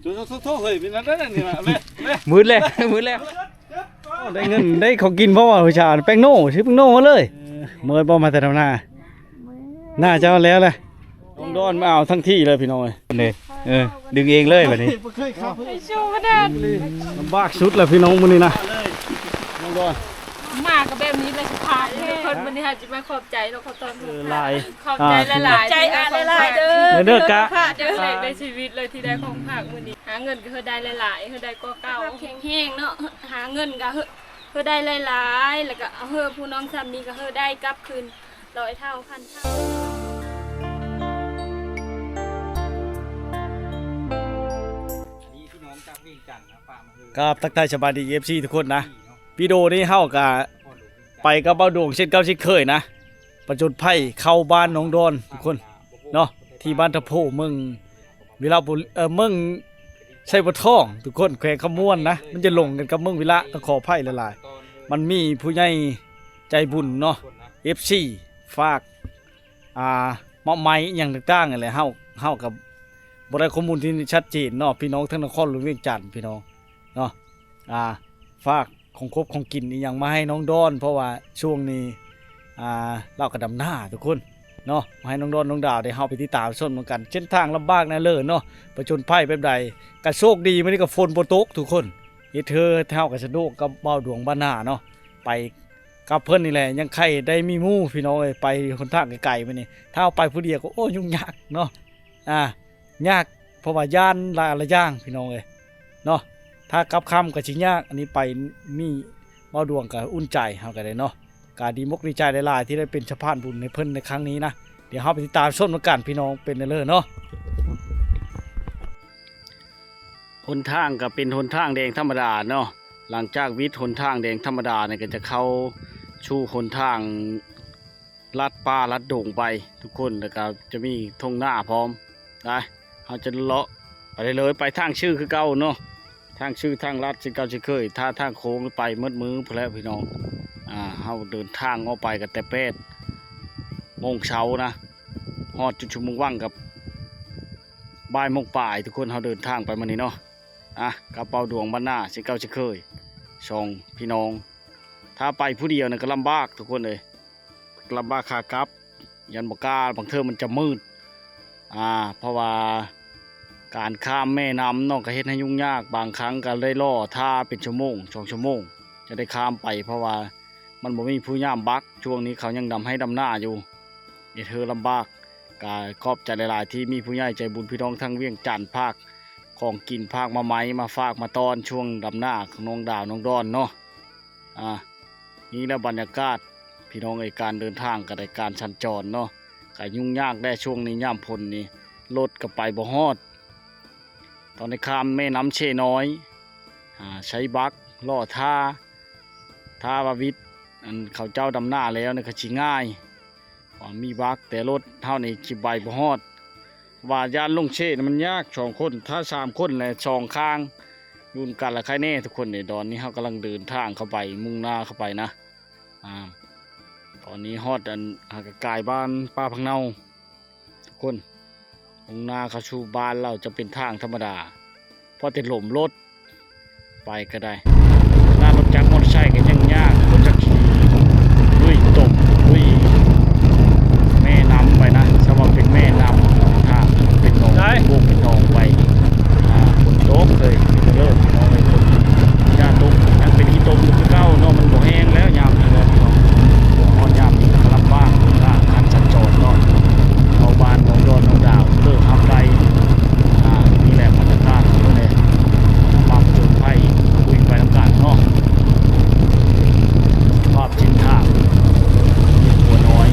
ໂທ້ໆໆ ເຮີ້ຍ ເປັນອັນນັ້ນນີ້ລະ ແມ່ ແມ່ ມືດແລ້ວ ມືດແລ້ວ ໂອ້ ໄດ້ເງິນໄດ້ຂອງກິນ ເພາະວ່າຜູ້ຊາວແປ້ງໂນ່ ຊື້ແປ້ງໂນ່ມາເລີຍ ເອີ ເມື່ອຍບໍ່ ມາແຕ່ດຳນາ ໜ້າເຈົ້າແລ້ວແຫຼະ ນ້ອງດອນມາເອົາທັງທີ່ເລີຍພີ່ນ້ອງເອີຍ ເອີ ດຶງເອງເລີຍບັດນີ້ ບໍ່ເຄີຍຂັບ ໄປໂຊດານ ລຳບາກສຸດແລ້ວພີ່ນ້ອງມື້ນີ້ນະ ນ້ອງດອນ ມາກໍແບບນີ້ແຫຼະ ສະພາບ ເອີ ມື້ນີ້ເຮົາຊິມາຂອບໃຈເນາະ ຂອບ ເອີ ຫຼາຍ ຂອບໃຈຫຼາຍໆ ຂອບໃຈຫຼາຍໆເດີ ເດີກະ ຄັ້ງແລກໃນຊີວິດເລີຍທີ່ໄດ້ຂອງຝາກມື້ນີ້ ຫາເງິນກໍເຮີໄດ້ຫຼາຍໆ ເຮີໄດ້ກວ່າເກົ່າ ແຂງແຮງເນາະ ຫາເງິນກໍເຮີ ເຮີໄດ້ຫຼາຍໆ ແລ້ວກໍເຮີຜູ້ນ້ອງຊ່ຳນີ້ກໍເຮີໄດ້ກັບຄືນຮ້ອຍເທົ່າພັນເທົ່າ ກາບທັກທາຍສະບາຍດີ ເອັຟຊີ ທຸກຄົນນະ ວິດີໂອນີ້ເຮົາກະໄປກັບບ່າວດວງເຊັ່ນເກົ່າເຊັ່ນເຄີຍນະ ປະຈົນໄພເຂົ້າບ້ານນ້ອງດອນທຸກຄົນເນາະ ທີ່ບ້ານທະໂພ ເມືອງວິລະບູ ເອີ ເມືອງໄຊບົວທອງທຸກຄົນ ແຂວງຄຳມ່ວນນະ ມັນຈະຫຼົງກັນກັບເມືອງວິລະ ຕ້ອງຂໍອະໄພຫຼາຍໆ ມັນມີຜູ້ໃຫຍ່ໃຈບຸນເນາະ ເອັຟຊີ ຝາກ ອ່າ ມອບໝາຍອີ່ຫຍັງຕ່າງໆຫັ້ນແຫຼະ ເຮົາ ເຮົາກໍບໍ່ໄດ້ຂໍ້ມູນທີ່ຊັດເຈນເນາະ ພີ່ນ້ອງທາງນະຄອນຫຼວງວຽງຈັນ ພີ່ນ້ອງເນາະ ອ່າ ຝາກຂອງຄົບຂອງກິນອີ່ຫຍັງມາໃຫ້ນ້ອງດອນ ເພາະວ່າຊ່ວງນີ້ ອ່າ ລາວກໍດຳນາທຸກຄົນເນາະ ມາໃຫ້ນ້ອງດອນນ້ອງດາວໄດ້ເຮົາໄປຕິດຕາມຊົມນຳກັນ ເສັ້ນທາງລຳບາກນະເລີນເນາະ ປະຈົນໄພແບບໃດ ກະໂຊກດີມື້ນີ້ກໍຝົນບໍ່ຕົກທຸກຄົນ ເຮັດເຮີເຮົາກໍສະດວກກັບບ່າວດວງບ້ານນາເນາະ ໄປ ກັບເພິ່ນນີ້ແຫຼະ ຍັງໄຄໄດ້ມີໝູ່ພີ່ນ້ອງເອີຍ ໄປຫົນທາງໄກໆມື້ນີ້ ຖ້າເຮົາໄປຜູ້ດຽວກໍ ໂອ້ ຫຍຸ້ງຍາກເນາະ ອ່າ ຍາກ ເພາະວ່າຢ້ານຫຼາຍໆຢ່າງພີ່ນ້ອງເອີຍເນາະ ຖ້າກັບຄ່ຳກໍຊິຍາກ ອັນນີ້ໄປມີບ່າວດວງກໍອຸ່ນໃຈເຮົາກໍໄດ້ເນາະ ກໍດີມົກດີໃຈຫຼາຍໆທີ່ໄດ້ເປັນສະພານບຸນໃຫ້ເພິ່ນໃນຄັ້ງນີ້ນະ ດຽວເຮົາໄປຕິດຕາມຊົມນຳກັນພີ່ນ້ອງ ເປັນແນວເລີເນາະ. ຫົນທາງກໍເປັນຫົນທາງແດງທຳມະດາເນາະ ຫຼັງຈາກວິດຫົນທາງແດງທຳມະດານີ້ກໍຈະເຂົ້າສູ່ຫົນທາງລັດປ່າລັດດົງໄປທຸກຄົນ ແລ້ວກໍຈະມີທົ່ງນາພ້ອມ ໄປ ເຮົາຈະເລາະໄປເລີຍ ໄປທາງຊື່ຄືເກົ່າເນາະ ທາງຊື່ທາງລັດຄືເກົ່າເຊັ່ນເຄີຍ ຖ້າທາງໂຄ້ງໄປໝົດມື້ພຸ້ນແຫຼະພີ່ນ້ອງ ອ່າ ເຮົາເດີນທາງອອກໄປກໍແຕ່ແປດໂມງເຊົ້ານະ ຮອດຈຸດຊຸມນຸມວັງກັບ ບ່າຍໂມງປາຍ ທຸກຄົນ ເຮົາເດີນທາງໄປມື້ນີ້ເນາະ ອ່ະ ກັບບ່າວດວງບ້ານນາເຊັ່ນເກົ່າເຊັ່ນເຄີຍ ສອງພີ່ນ້ອງ ຖ້າໄປຜູ້ດຽວນີ້ກໍລຳບາກທຸກຄົນເອີຍ ລຳບາກຂາກັບ ຢ້ານບໍ່ກ້າ ບາງເທື່ອມັນຈະມືດ ອ່າ ເພາະວ່າການຂ້າມແມ່ນ້ຳເນາະ ກໍເຮັດໃຫ້ຫຍຸ້ງຍາກ ບາງຄັ້ງກໍໄດ້ລໍຖ້າເປັນຊົ່ວໂມງ ສອງຊົ່ວໂມງ ຈະໄດ້ຂ້າມໄປ ເພາະວ່າມັນບໍ່ມີຜູ້ຍາມບັກ ຊ່ວງນີ້ເຂົາຍັງດຳໄຮ່ດຳນາຢູ່ ເຮັດເຮີລຳບາກ ກະຂອບໃຈຫຼາຍໆ ທີ່ມີຜູ້ໃຫຍ່ໃຈບຸນ ພີ່ນ້ອງທາງວຽງຈັນ ຝາກຂອງກິນ ຝາກມາໄມ້ ມາຝາກມາຕ້ອນ ຊ່ວງດຳນາຂອງນ້ອງດາວ ນ້ອງດອນເນາະ ອ່າ ນີ້ແຫຼະບັນຍາກາດ ພີ່ນ້ອງເອີຍ ການເດີນທາງກໍໄດ້ ການສັນຈອນເນາະ ກໍຫຍຸ້ງຍາກແດ່ ຊ່ວງນີ້ຍາມຝົນນີ້ ລົດກໍໄປບໍ່ຮອດ ຕ້ອງໄດ້ຂ້າມແມ່ນ້ຳເຊນ້ອຍ ຫາໃຊ້ບັກ ລໍຖ້າ ຖ້າວ່າວິດ ອັນເຂົາເຈົ້າດຳນາແລ້ວນີ້ກໍຊິງ່າຍ ວ່າມີບັກ ແຕ່ລົດເຮົານີ້ຊິໄປບໍ່ຮອດ ວ່າຢ້ານລົງເຊນີ້ມັນຍາກ ສອງຄົນ ຖ້າສາມຄົນແຫຼະ ສອງຂ້າງຢູ່ນຳກັນລະໄຄແນ່ທຸກຄົນເດ. ຕອນນີ້ເຮົາກຳລັງເດີນທາງເຂົ້າໄປ ມຸ່ງໜ້າເຂົ້າໄປນະ ອ່າ ຕອນນີ້ຮອດອັນ ຫາກະກາຍບ້ານປ່າຜັກເນົ່າ ທຸກຄົນ ມຸ່ງໜ້າເຂົ້າສູ່ບ້ານລາວຈະເປັນທາງທຳມະດາ ພໍແຕ່ຫຼົມລົດໄປກໍໄດ້. ຂະໜາດລົດຈັກມໍເຕີໄຊກໍຍັງຍາກ ລົດຈັກຂີ່ລຸຍຕົມ ລຸຍແມ່ນ້ຳໄປນະ ສຳວ່າເປັນແມ່ນ້ຳ ທາງເປັນໜອງ ໄດ້ ໂກກເປັນໜອງໄປ ອ່າ ຝົນຕົກເລີຍ ເລີຍ ພີ່ນ້ອງເອີຍ ຝົນຢ່າຕົກ ຍັງເປັນຂີ້ຕົມຢູ່ຄືເກົ່າເນາະ ມັນບໍ່ແຫ້ງແລ້ວຍາມນີ້ແຫຼະພີ່ນ້ອງ. ຮອດຍາມນີ້ກໍລຳບາກ ການສັນຈອນເນາະ ເຂົ້າບ້ານນ້ອງດອນນ້ອງດາວ ເລີກຮັບໄດ້ ອ່າ ນີ້ແຫຼະບັນຍາກາດເພິ່ນເດ້ ມາຜະຈົນໄພ ຄຸຍໄປນຳກັນເນາະ ສະພາບເສັ້ນທາງ ຫົວນ້ອຍ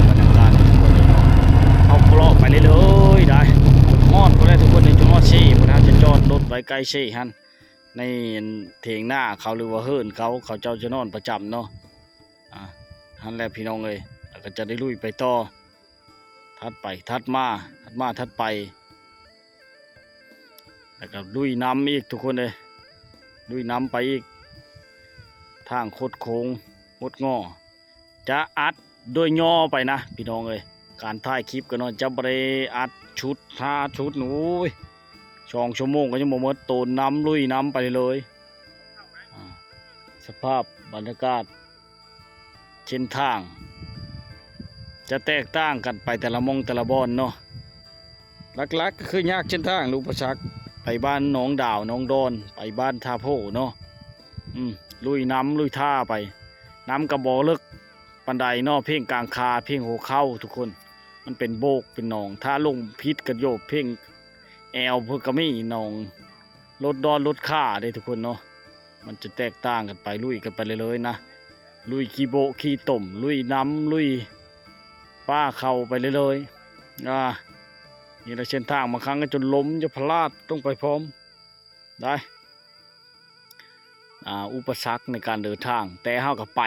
ບັນຍາກາດ ເຮົາເລາະໄປເລື້ອຍໆ ໄດ້ ຮອດພຸ້ນແຫຼະທຸກຄົນ ຈົນຮອດເຊພຸ້ນ ເຮົາຈະຈອດລົດໄວ້ໃກ້ເຊຫັ້ນ ໃນຖຽງນາເຂົາ ຫຼືວ່າເຮືອນເຂົາ ເຂົາເຈົ້າຈະນອນປະຈຳເນາະ ອ່າ ຫັ້ນແຫຼະພີ່ນ້ອງເອີຍ ແລ້ວກໍຈະໄດ້ລຸຍໄປຕໍ່ ຖັດໄປຖັດມາ ຖັດມາຖັດໄປ ແລ້ວກໍລຸຍນ້ຳອີກທຸກຄົນເອີຍ ລຸຍນ້ຳໄປອີກ ທາງຄົດໂຄ້ງ ຄົດງໍ ຈະອັດໂດຍຫຍໍ້ໄປນະພີ່ນ້ອງເອີຍ. ການຖ່າຍຄລິບກໍເນາະ ຈະບໍ່ໄດ້ອັດ ຊຸດ ຫ້າຊຸດ ໂອ້ຍ ສອງຊົ່ວໂມງກໍຍັງບໍ່ໝົດ ໂຕນນຳ ລຸຍນຳໄປເລີຍ. ອ່າ ສະພາບບັນຍາກາດເສັ້ນທາງຈະແຕກຕ່າງກັນໄປແຕ່ລະໝ່ອງແຕ່ລະບ່ອນເນາະ. ຫຼັກໆກໍຄືຍາກເສັ້ນທາງ ອຸປະສັກ ໄປບ້ານໜອງດາວ ໜອງດອນ ໄປບ້ານທ່າໂພເນາະ. ອືມ ລຸຍນຳລຸຍທ່າໄປ ນຳກໍບໍ່ເລິກປານໃດເນາະ ພຽງກາງຂາ ພຽງຫົວເຂົ່າທຸກຄົນ. ມັນເປັນໂບກເປັນໜອງ ຖ້າລົງຜິດກໍໂຍບພຽງແອວ ເພິ່ນກໍມີໜອງ ລົດດອນລົດຂ້າເດ້ທຸກຄົນເນາະ. ມັນຈະແຕກຕ່າງກັນໄປ ລຸຍກັນໄປເລື້ອຍໆນະ ລຸຍຂີ້ໂບະຂີ້ຕົມ ລຸຍນ້ຳ ລຸຍປ່າເຂົ້າໄປເລື້ອຍໆ. ອ່າ ນີ້ລະເສັ້ນທາງ ບາງຄັ້ງກໍຈົນລົ້ມຈະພະລາດລົງໄປພ້ອມໄດ້. ອ່າ ອຸປະສັກໃນການເດີນທາງ ແຕ່ເຮົາກໍໄປ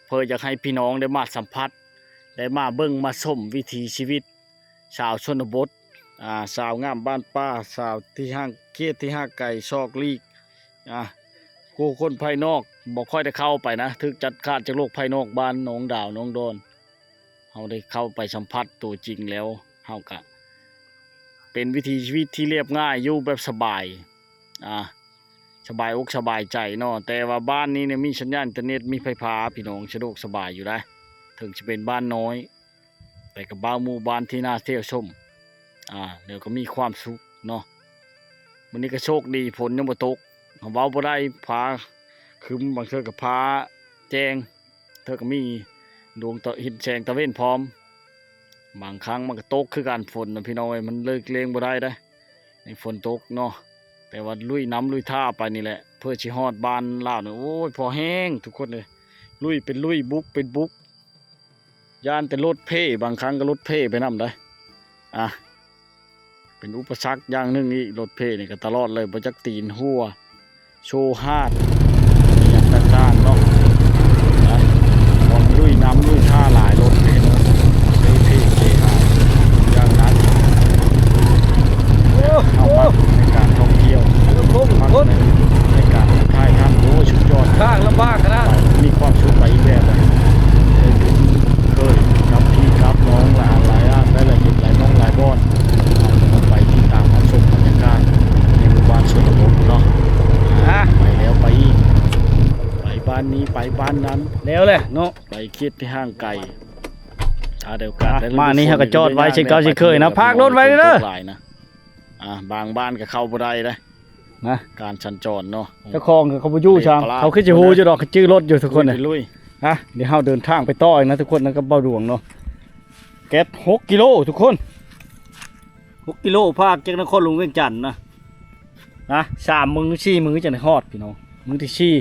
ເພື່ອຢາກໃຫ້ພີ່ນ້ອງໄດ້ມາສຳຜັດ ໄດ້ມາເບິ່ງມາຊົມວິຖີຊີວິດ ຊາວຊົນນະບົດ ອ່າ ຊາວງາມບ້ານປ່າ ຊາວທີ່ຫ່າງ ເຂດທີ່ຫ່າງໄກຊອກຫຼີກ ອ່າ ຜູ້ຄົນພາຍນອກບໍ່ຄ່ອຍໄດ້ເຂົ້າໄປນະ ຖືກຕັດຂາດຈາກໂລກພາຍນອກ ບ້ານໜອງດາວ ໜອງດອນ. ເຮົາໄດ້ເຂົ້າໄປສຳຜັດຕົວຈິງແລ້ວ ເຮົາກະເປັນວິຖີຊີວິດທີ່ລຽບງ່າຍ ຢູ່ແບບສະບາຍ ອ່າ ສະບາຍອົກສະບາຍໃຈເນາະ. ແຕ່ວ່າບ້ານນີ້ນີ້ມີສັນຍານອິນເຕີເນັດ ມີໄຟຟ້າ ພີ່ນ້ອງ ສະດວກສະບາຍຢູ່ໄດ໋ ເຖິງຈະເປັນບ້ານນ້ອຍ ແຕ່ກໍເວົ້າໝູ່ບ້ານທີ່ໜ້າທ່ຽວຊົມ. ອ່າ ແລ້ວກໍມີຄວາມສຸກເນາະ. ມື້ນີ້ກໍໂຊກດີ ຝົນຍັງບໍ່ຕົກ ເວົ້າບໍ່ໄດ້ ຟ້າຄຶ້ມ ບາງເທື່ອກໍຟ້າແຈ້ງ ເທື່ອກໍມີດວງຕາ ເຫັນແສງຕາເວັນພ້ອມ. ບາງຄັ້ງມັນກໍຕົກຄືກັນ ຝົນນະ ພີ່ນ້ອງເອີຍ ມັນຫຼີກລ່ຽງບໍ່ໄດ້ເດ້ ໃນຝົນຕົກເນາະ. ແຕ່ວ່າລຸຍນ້ຳລຸຍທ່າໄປນີ້ແຫຼະ ເພື່ອຊິຮອດບ້ານລາວນີ້ ໂອ້ຍ ພໍແຮງທຸກຄົນເອີຍ ລຸຍເປັນລຸຍ ບຸກເປັນບຸກ. ຢ້ານແຕ່ລົດເພ ບາງຄັ້ງກໍລົດເພໄປນຳໄດ໋. ອ່າ ເປັນອຸປະສັກຢ່າງໜຶ່ງອີກ ລົດເພນີ້ກໍຕະຫຼອດເລີຍ ບໍ່ຈັກຕີນຫົວ ໂຊຫາດ ອີ່ຫຍັງຕ່າງໆເນາະ. ອ່າ ມັນລຸຍນ້ຳລຸຍທ່າຫຼາຍ ລົດເພເນາະ ເພເພເພຫາ ຢ່າງນັ້ນ. ໂອ້ ເຮົາມັກໃນການທ່ອງທ່ຽວ ມັກໃນ ໃນການຖ່າຍທຳ. ໂອ້ ສຸດຍອດ ທາງລຳບາກຂະໜາດ ມີຄວາມສຸກໄປອີກແບບ. ເຄີຍກັບພີ່ກັບນ້ອງຫຼາຍ ຫຼາຍອັນ ໄດ້ຫຼາຍເຮັດຫຼາຍໝ່ອງຫຼາຍບ່ອນ. ເຮົາໄປຕິດຕາມຮັບຊົມບັນຍາກາດໃນໝູ່ບ້ານຊົນນະບົດເນາະ. ອ່າ ໄປແລ້ວໄປອີກ ໄປບ້ານນີ້ໄປບ້ານນັ້ນ ແລ້ວແຫຼະເນາະ ໄປເຂດທີ່ຫ່າງໄກ. ຖ້າໄດ້ໂອກາດ ອ່າ ໄດ້ ມານີ້ເຮົາກໍຈອດໄວ້ເຊັ່ນເກົ່າເຊັ່ນເຄີຍນະ ຝາກລົດໄວ້ເດີ. ອ່າ ບາງບ້ານກໍເຂົ້າບໍ່ໄດ້ເດ້ ນະ ການສັນຈອນເນາະ. ເຈົ້າຂອງເຂົາບໍ່ຢູ່ຊ້ຳ ເຂົາຄືຊິຮູ້ຢູ່ດອກ ເຂົາຈື່ລົດຢູ່ທຸກຄົນ. ລຸຍ ນະ ດຽວເຮົາເດີນທາງໄປຕໍ່ອີກນະທຸກຄົນນະ ກັບບ່າວດວງເນາະ. ແກັດຫົກກິໂລທຸກຄົນ ຫົກກິໂລ ພາກຈາກນະຄອນຫຼວງວຽງຈັນນະ ນະ ສາມມື້ສີ່ມື້ຈັ່ງໄດ້ຮອດພີ່ນ້ອງ. ມື້ທີສີ່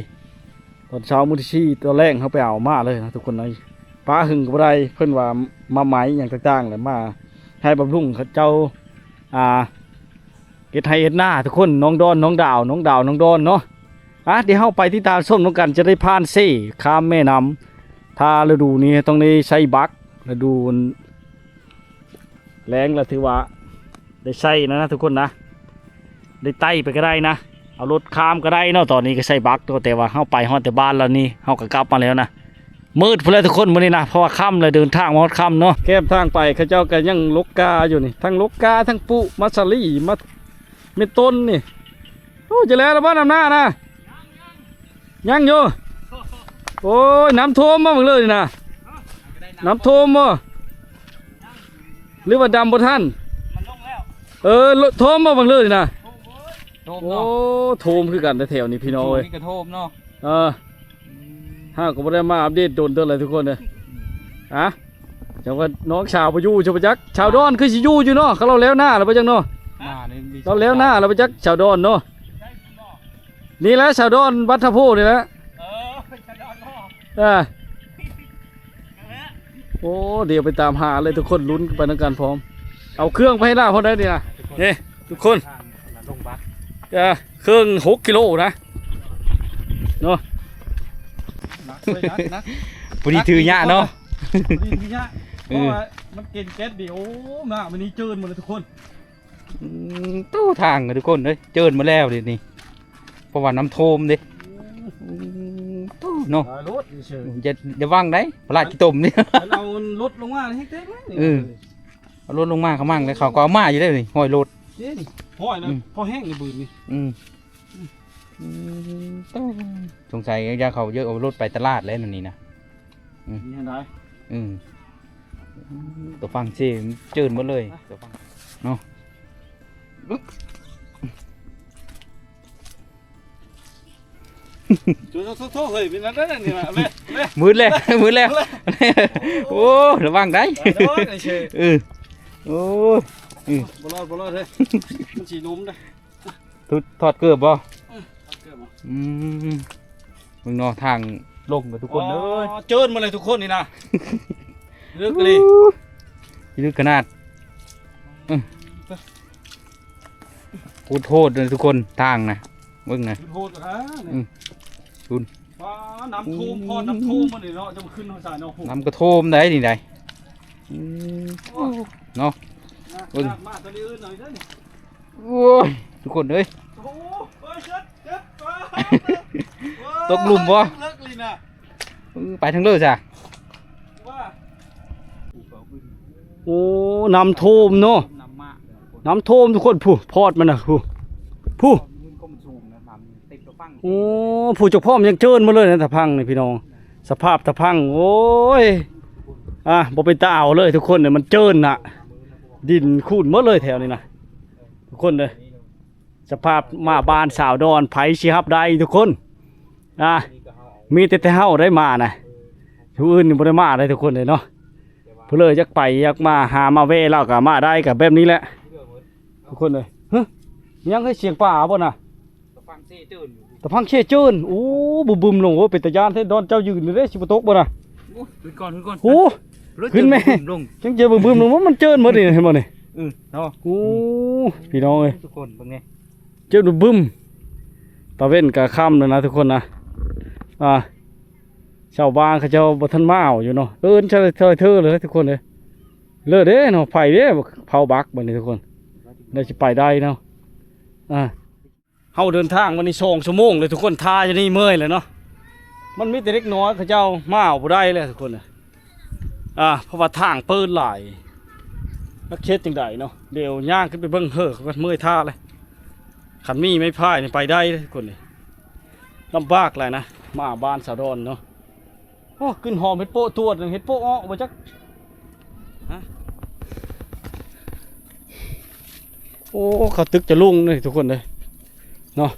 ຕອນເຊົ້າມື້ທີສີ່ ຕອນແລງເຮົາໄປເອົາມາເລີຍນະທຸກຄົນເອີຍ. ປາຫຶງກໍບໍ່ໄດ້ ເພິ່ນວ່າມາໄໝຫຍັງຕ່າງໆ ແລ້ວມາໃຫ້ບຳລຸງເຂົາເຈົ້າ ອ່າ ເຮັດໄຮ່ເຮັດນາທຸກຄົນ ໜອງດອນ ໜອງດາວ ໜອງດາວ ໜອງດອນເນາະ. ອ່າ ດຽວເຮົາໄປຕິດຕາມຊົມນຳກັນ ຈະໄດ້ຜ່ານເຊຂ້າມແມ່ນ້ຳ. ຖ້າລະດູນີ້ຕ້ອງໄດ້ໃຊ້ບັກ ລະດູແລ້ງລະຖືວ່າໄດ້ໃຊ້ນະ ນະທຸກຄົນນະ ໄດ້ໄຕ່ໄປກໍໄດ້ນະ ເອົາລົດຂ້າມກໍໄດ້ເນາະ. ຕອນນີ້ກໍໃຊ້ບັກໂຕ ແຕ່ວ່າເຮົາໄປຮອດແຕ່ບ້ານແລ້ວນີ້ ເຮົາກໍກັບມາແລ້ວນະ. ມືດພຸ້ນແຫຼະທຸກຄົນມື້ນີ້ນະ ເພາະວ່າຄ່ຳແລ້ວ ເດີນທາງມາຮອດຄ່ຳເນາະ. ແຄມທາງໄປເຂົາເຈົ້າກໍຍັງລົກກ້າຢູ່ນີ້ ທັງລົກກ້າ ທັງປຸມາສາລີ ມາເມັດຕົ້ນນີ້. ໂອ້ ຈະແລ້ວລະບໍ່ ນຳໜ້ານະ? ຍັງຢູ່. ໂອ້ຍ ນ້ຳຖ້ວມບໍ່ບັກເລີນີ້ນະ? ນ້ຳຖ້ວມບໍ່ ຫຼືວ່າດຳບໍ່ທັນ? ມັນລົງແລ້ວ. ເອີ ຖ້ວມບໍ່ບັກເລີນີ້ນະ? ໂອ້ ຖ້ວມເນາະ ໂອ້ ຖ້ວມຄືກັນແຖວນີ້ພີ່ນ້ອງເອີຍ. ນີ້ກໍຖ້ວມເນາະ. ເອີ ອືມ ເຮົາກໍບໍ່ໄດ້ມາອັບເດດດົນເຕີບແລ້ວທຸກຄົນເດີ. ອືມ ຮະ ຈັກວ່ານ້ອງສາວບໍ່ຢູ່ ຈັກບໍ່ຈັກ ສາວດອນຄືຊິຢູ່ຢູ່ເນາະ. ເຂົາເລົ່າແລ້ວໜ້າແລ້ວບໍ່ຈັກເນາະ ເຂົາແລ້ວໜ້າແລ້ວບໍ່ຈັກ ສາວດອນເນາະ. ນີ້ແຫຼະສາວດອນວັດທະໂພນີ້ແຫຼະ. ເອີ ສາວດອນເນາະ. ອ່າ ໂອ້ ດຽວໄປຕາມຫາເລີຍທຸກຄົນ ລຸ້ນໄປນຳກັນພ້ອມ. ເອົາເຄື່ອງໄປໃຫ້ລາວພ້ອມໄດ໋ນີ້ນະ. ນີ້ທຸກຄົນ ເອີ ເຄື່ອງຫົກກິໂລນະເນາະ. ໜັກເວີຍ ໜັກ ໜັກ ພໍດີຖືຍາກເນາະ ພໍດີຖືຍາກ. ເອີ ເພາະວ່າມັນເກັນແກັດດີ. ໂອ້ ມາມື້ນີ້ເຈີນໝົດເລີຍທຸກຄົນ. ອືມ ໂຕ ທາງທຸກຄົນເອີຍ ເຈີນໝົດແລ້ວດຽວນີ້ ເພາະວ່ານ້ຳຖ້ວມເດ້. ອືມ ໂຕເນາະ ຫຼາຍລົດເຊີຍ ຢ່າ ຢ່າຫວັງໄດ໋ ພະລາດຂີ້ຕົມນີ້. ຄັນເອົາລົດລົງມາແຮງແຕກເລີຍ. ເອີ ເອົາລົດລົງມາຂະມັງ ແລ້ວເຂົາກໍເອົາມາຢູ່ເດ້ນີ້ ຮ້ອຍລົດ. ເດ້ນີ້ ຮ້ອຍນະ ອືມ ພໍແຮງໃນບືນນີ້. ອືມ ອືມ ອືມ ສົງໄສຢາກເຂົາເຢີກເອົາລົດໄປຕະຫຼາດແລ້ວນີ້ນະ. ອືມ ມີອັນໃດ? ອືມ ຕົວຝັ່ງເຊເຈີນໝົດເລີຍ ຕົວຝັ່ງເນາະ. ໂທ້ໆໆ ເຮີ້ຍ ເປັນອັນໃດນີ້ລະ ແມ່ ແມ່ ມືດແລ້ວ ມືດແລ້ວ. ໂອ້ ລະວັງໄດ໋. ເອີ ໂອ້ຍ ອືມ ບໍ່ລອດ ບໍ່ລອດເຮີ້ຍ ມັນຊິລົ້ມເດ້. ຖອດເກີບບໍ່? ເອີ ຖອດເກີບ. ອືມ ເບິ່ງເນາະ ທາງລົງເດີທຸກຄົນເດີ. ອໍ ເຈີນໝົດເລີຍທຸກຄົນນີ້ນະ ເລິກອີ່ຫຼີ ເລິກຂະໜາດ. ອືມ ໂຄດໂຫດເດີທຸກຄົນ ທາງນະ ເບິ່ງນະ ໂຄດໂຫດນະ. ອືມ ພຸ້ນ ວ້າ ນ້ຳຖ້ວມ ພໍນ້ຳຖ້ວມມານີ້ເນາະ ຈະມາຂຶ້ນຮອດໃສເນາະ ນ້ຳກະຖ້ວມໃດນີ້ໃດ. ອືມ ເນາະ ເບິ່ງ ມາ ມາ ໂອ້ຍ ທຸກຄົນເອີຍ ໂອ້ ເອີ ເຈັບ ເຈັບ ຕົກຫຼຸມບໍ່? ເລິກອີ່ຫຼີນະ ເອີ ໄປທາງເລີຊະ ໂອ້ ນ້ຳຖ້ວມເນາະ ນ້ຳຖ້ວມທຸກຄົນ. ຜູ້ ພອດມັນນະ ຜູ້ ຜູ້ ໂອ້ ຜູ້ເຈົ້າພ້ອມຍັງເຈີນໝົດເລີຍນະ ຕາພັງນີ້ພີ່ນ້ອງ ສະພາບຕາພັງ ໂອ້ຍ ອ່າ ບໍ່ເປັນຕາເອົາເລີຍທຸກຄົນ ມັນເຈີນນະ ດິນຂູດໝົດເລີຍແຖວນີ້ນະ ທຸກຄົນເດີ. ສະພາບມາບ້ານສາວດອນ ໃຜຊິຮັບໄດ້ທຸກຄົນ ອ່າ ມີແຕ່ ແຕ່ເຮົາໄດ້ມານະ ຜູ້ອື່ນນີ້ບໍ່ໄດ້ມາໄດ້ທຸກຄົນເດີເນາະ. ຜູ້ເລີຢາກໄປຢາກມາຫາມາແວ່ລາວກໍມາໄດ້ ກໍແບບນີ້ແຫຼະທຸກຄົນເອີຍ. ຫຶ ຍັງເຄີຍສຽງປາບໍ່ນະ? ຕາຟັງເຊເຈີນ ຕາຟັງເຊເຈີນ. ໂອ້ ບຶມໆລົງ ໂອ້ ເປັນຕາຢ້ານແທ້ ດອນເຈົ້າຢືນນີ້ເດ້ ຊິບໍ່ຕົກບໍ່ນະ? ໂອ້ ຂຶ້ນກ່ອນ ຂຶ້ນກ່ອນ ໂອ້ ຂຶ້ນແມ່ ຈັ່ງເຈີບຶມໆລົງ ມັນເຈີນໝົດນີ້ ເຫັນບໍ່ນີ້? ເອີເນາະ ໂອ້ ພີ່ນ້ອງເອີຍ ທຸກຄົນເບິ່ງແດ່ ເຈີບບຶມ. ຕາເວັນກະຄ່ຳແລ້ວນະທຸກຄົນນະ ອ່າ ຊາວບ້ານເຂົາເຈົ້າບໍ່ທັນມາເອົາຢູ່ເນາະ ເອີ້ນຊະເທີເລີຍທຸກຄົນເອີຍ. ເລີເດ້ເນາະ ໄຟເດ້ ເຜົາບັກບັດນີ້ທຸກຄົນ ໄດ້ຊິໄປໄດ້ເນາະ ອ່າ. ເຮົາເດີນທາງມານີ້ສອງຊົ່ວໂມງເລີຍທຸກຄົນ ທ່າຢູ່ນີ້ເມື່ອຍແລ້ວເນາະ. ມັນມີແຕ່ເດັກນ້ອຍເຂົາເຈົ້າມາເອົາບໍ່ໄດ້ແລ້ວທຸກຄົນ ອ່າ ເພາະວ່າທາງເປີດຫຼາຍ ຈັກເຮັດຈັ່ງໃດເນາະ. ດຽວຍ່າງຂຶ້ນໄປເບິ່ງເຮີກ່ອນ ເມື່ອຍທ່າເລີຍ. ຄັນມີໄມ້ພາຍນີ້ໄປໄດ້ເດ້ທຸກຄົນ ລຳບາກຫຼາຍນະ ມາບ້ານສາວດອນເນາະ. ໂອ້ ກິ່ນຫອມເຫັດໂປະທວດ ເຫັດໂປະເອາະບໍ່ຈັກ ຮະ. ໂອ້ ເຂົາຕຶກຈະລົງເດ້ທຸກຄົນເດ້ເນາະ.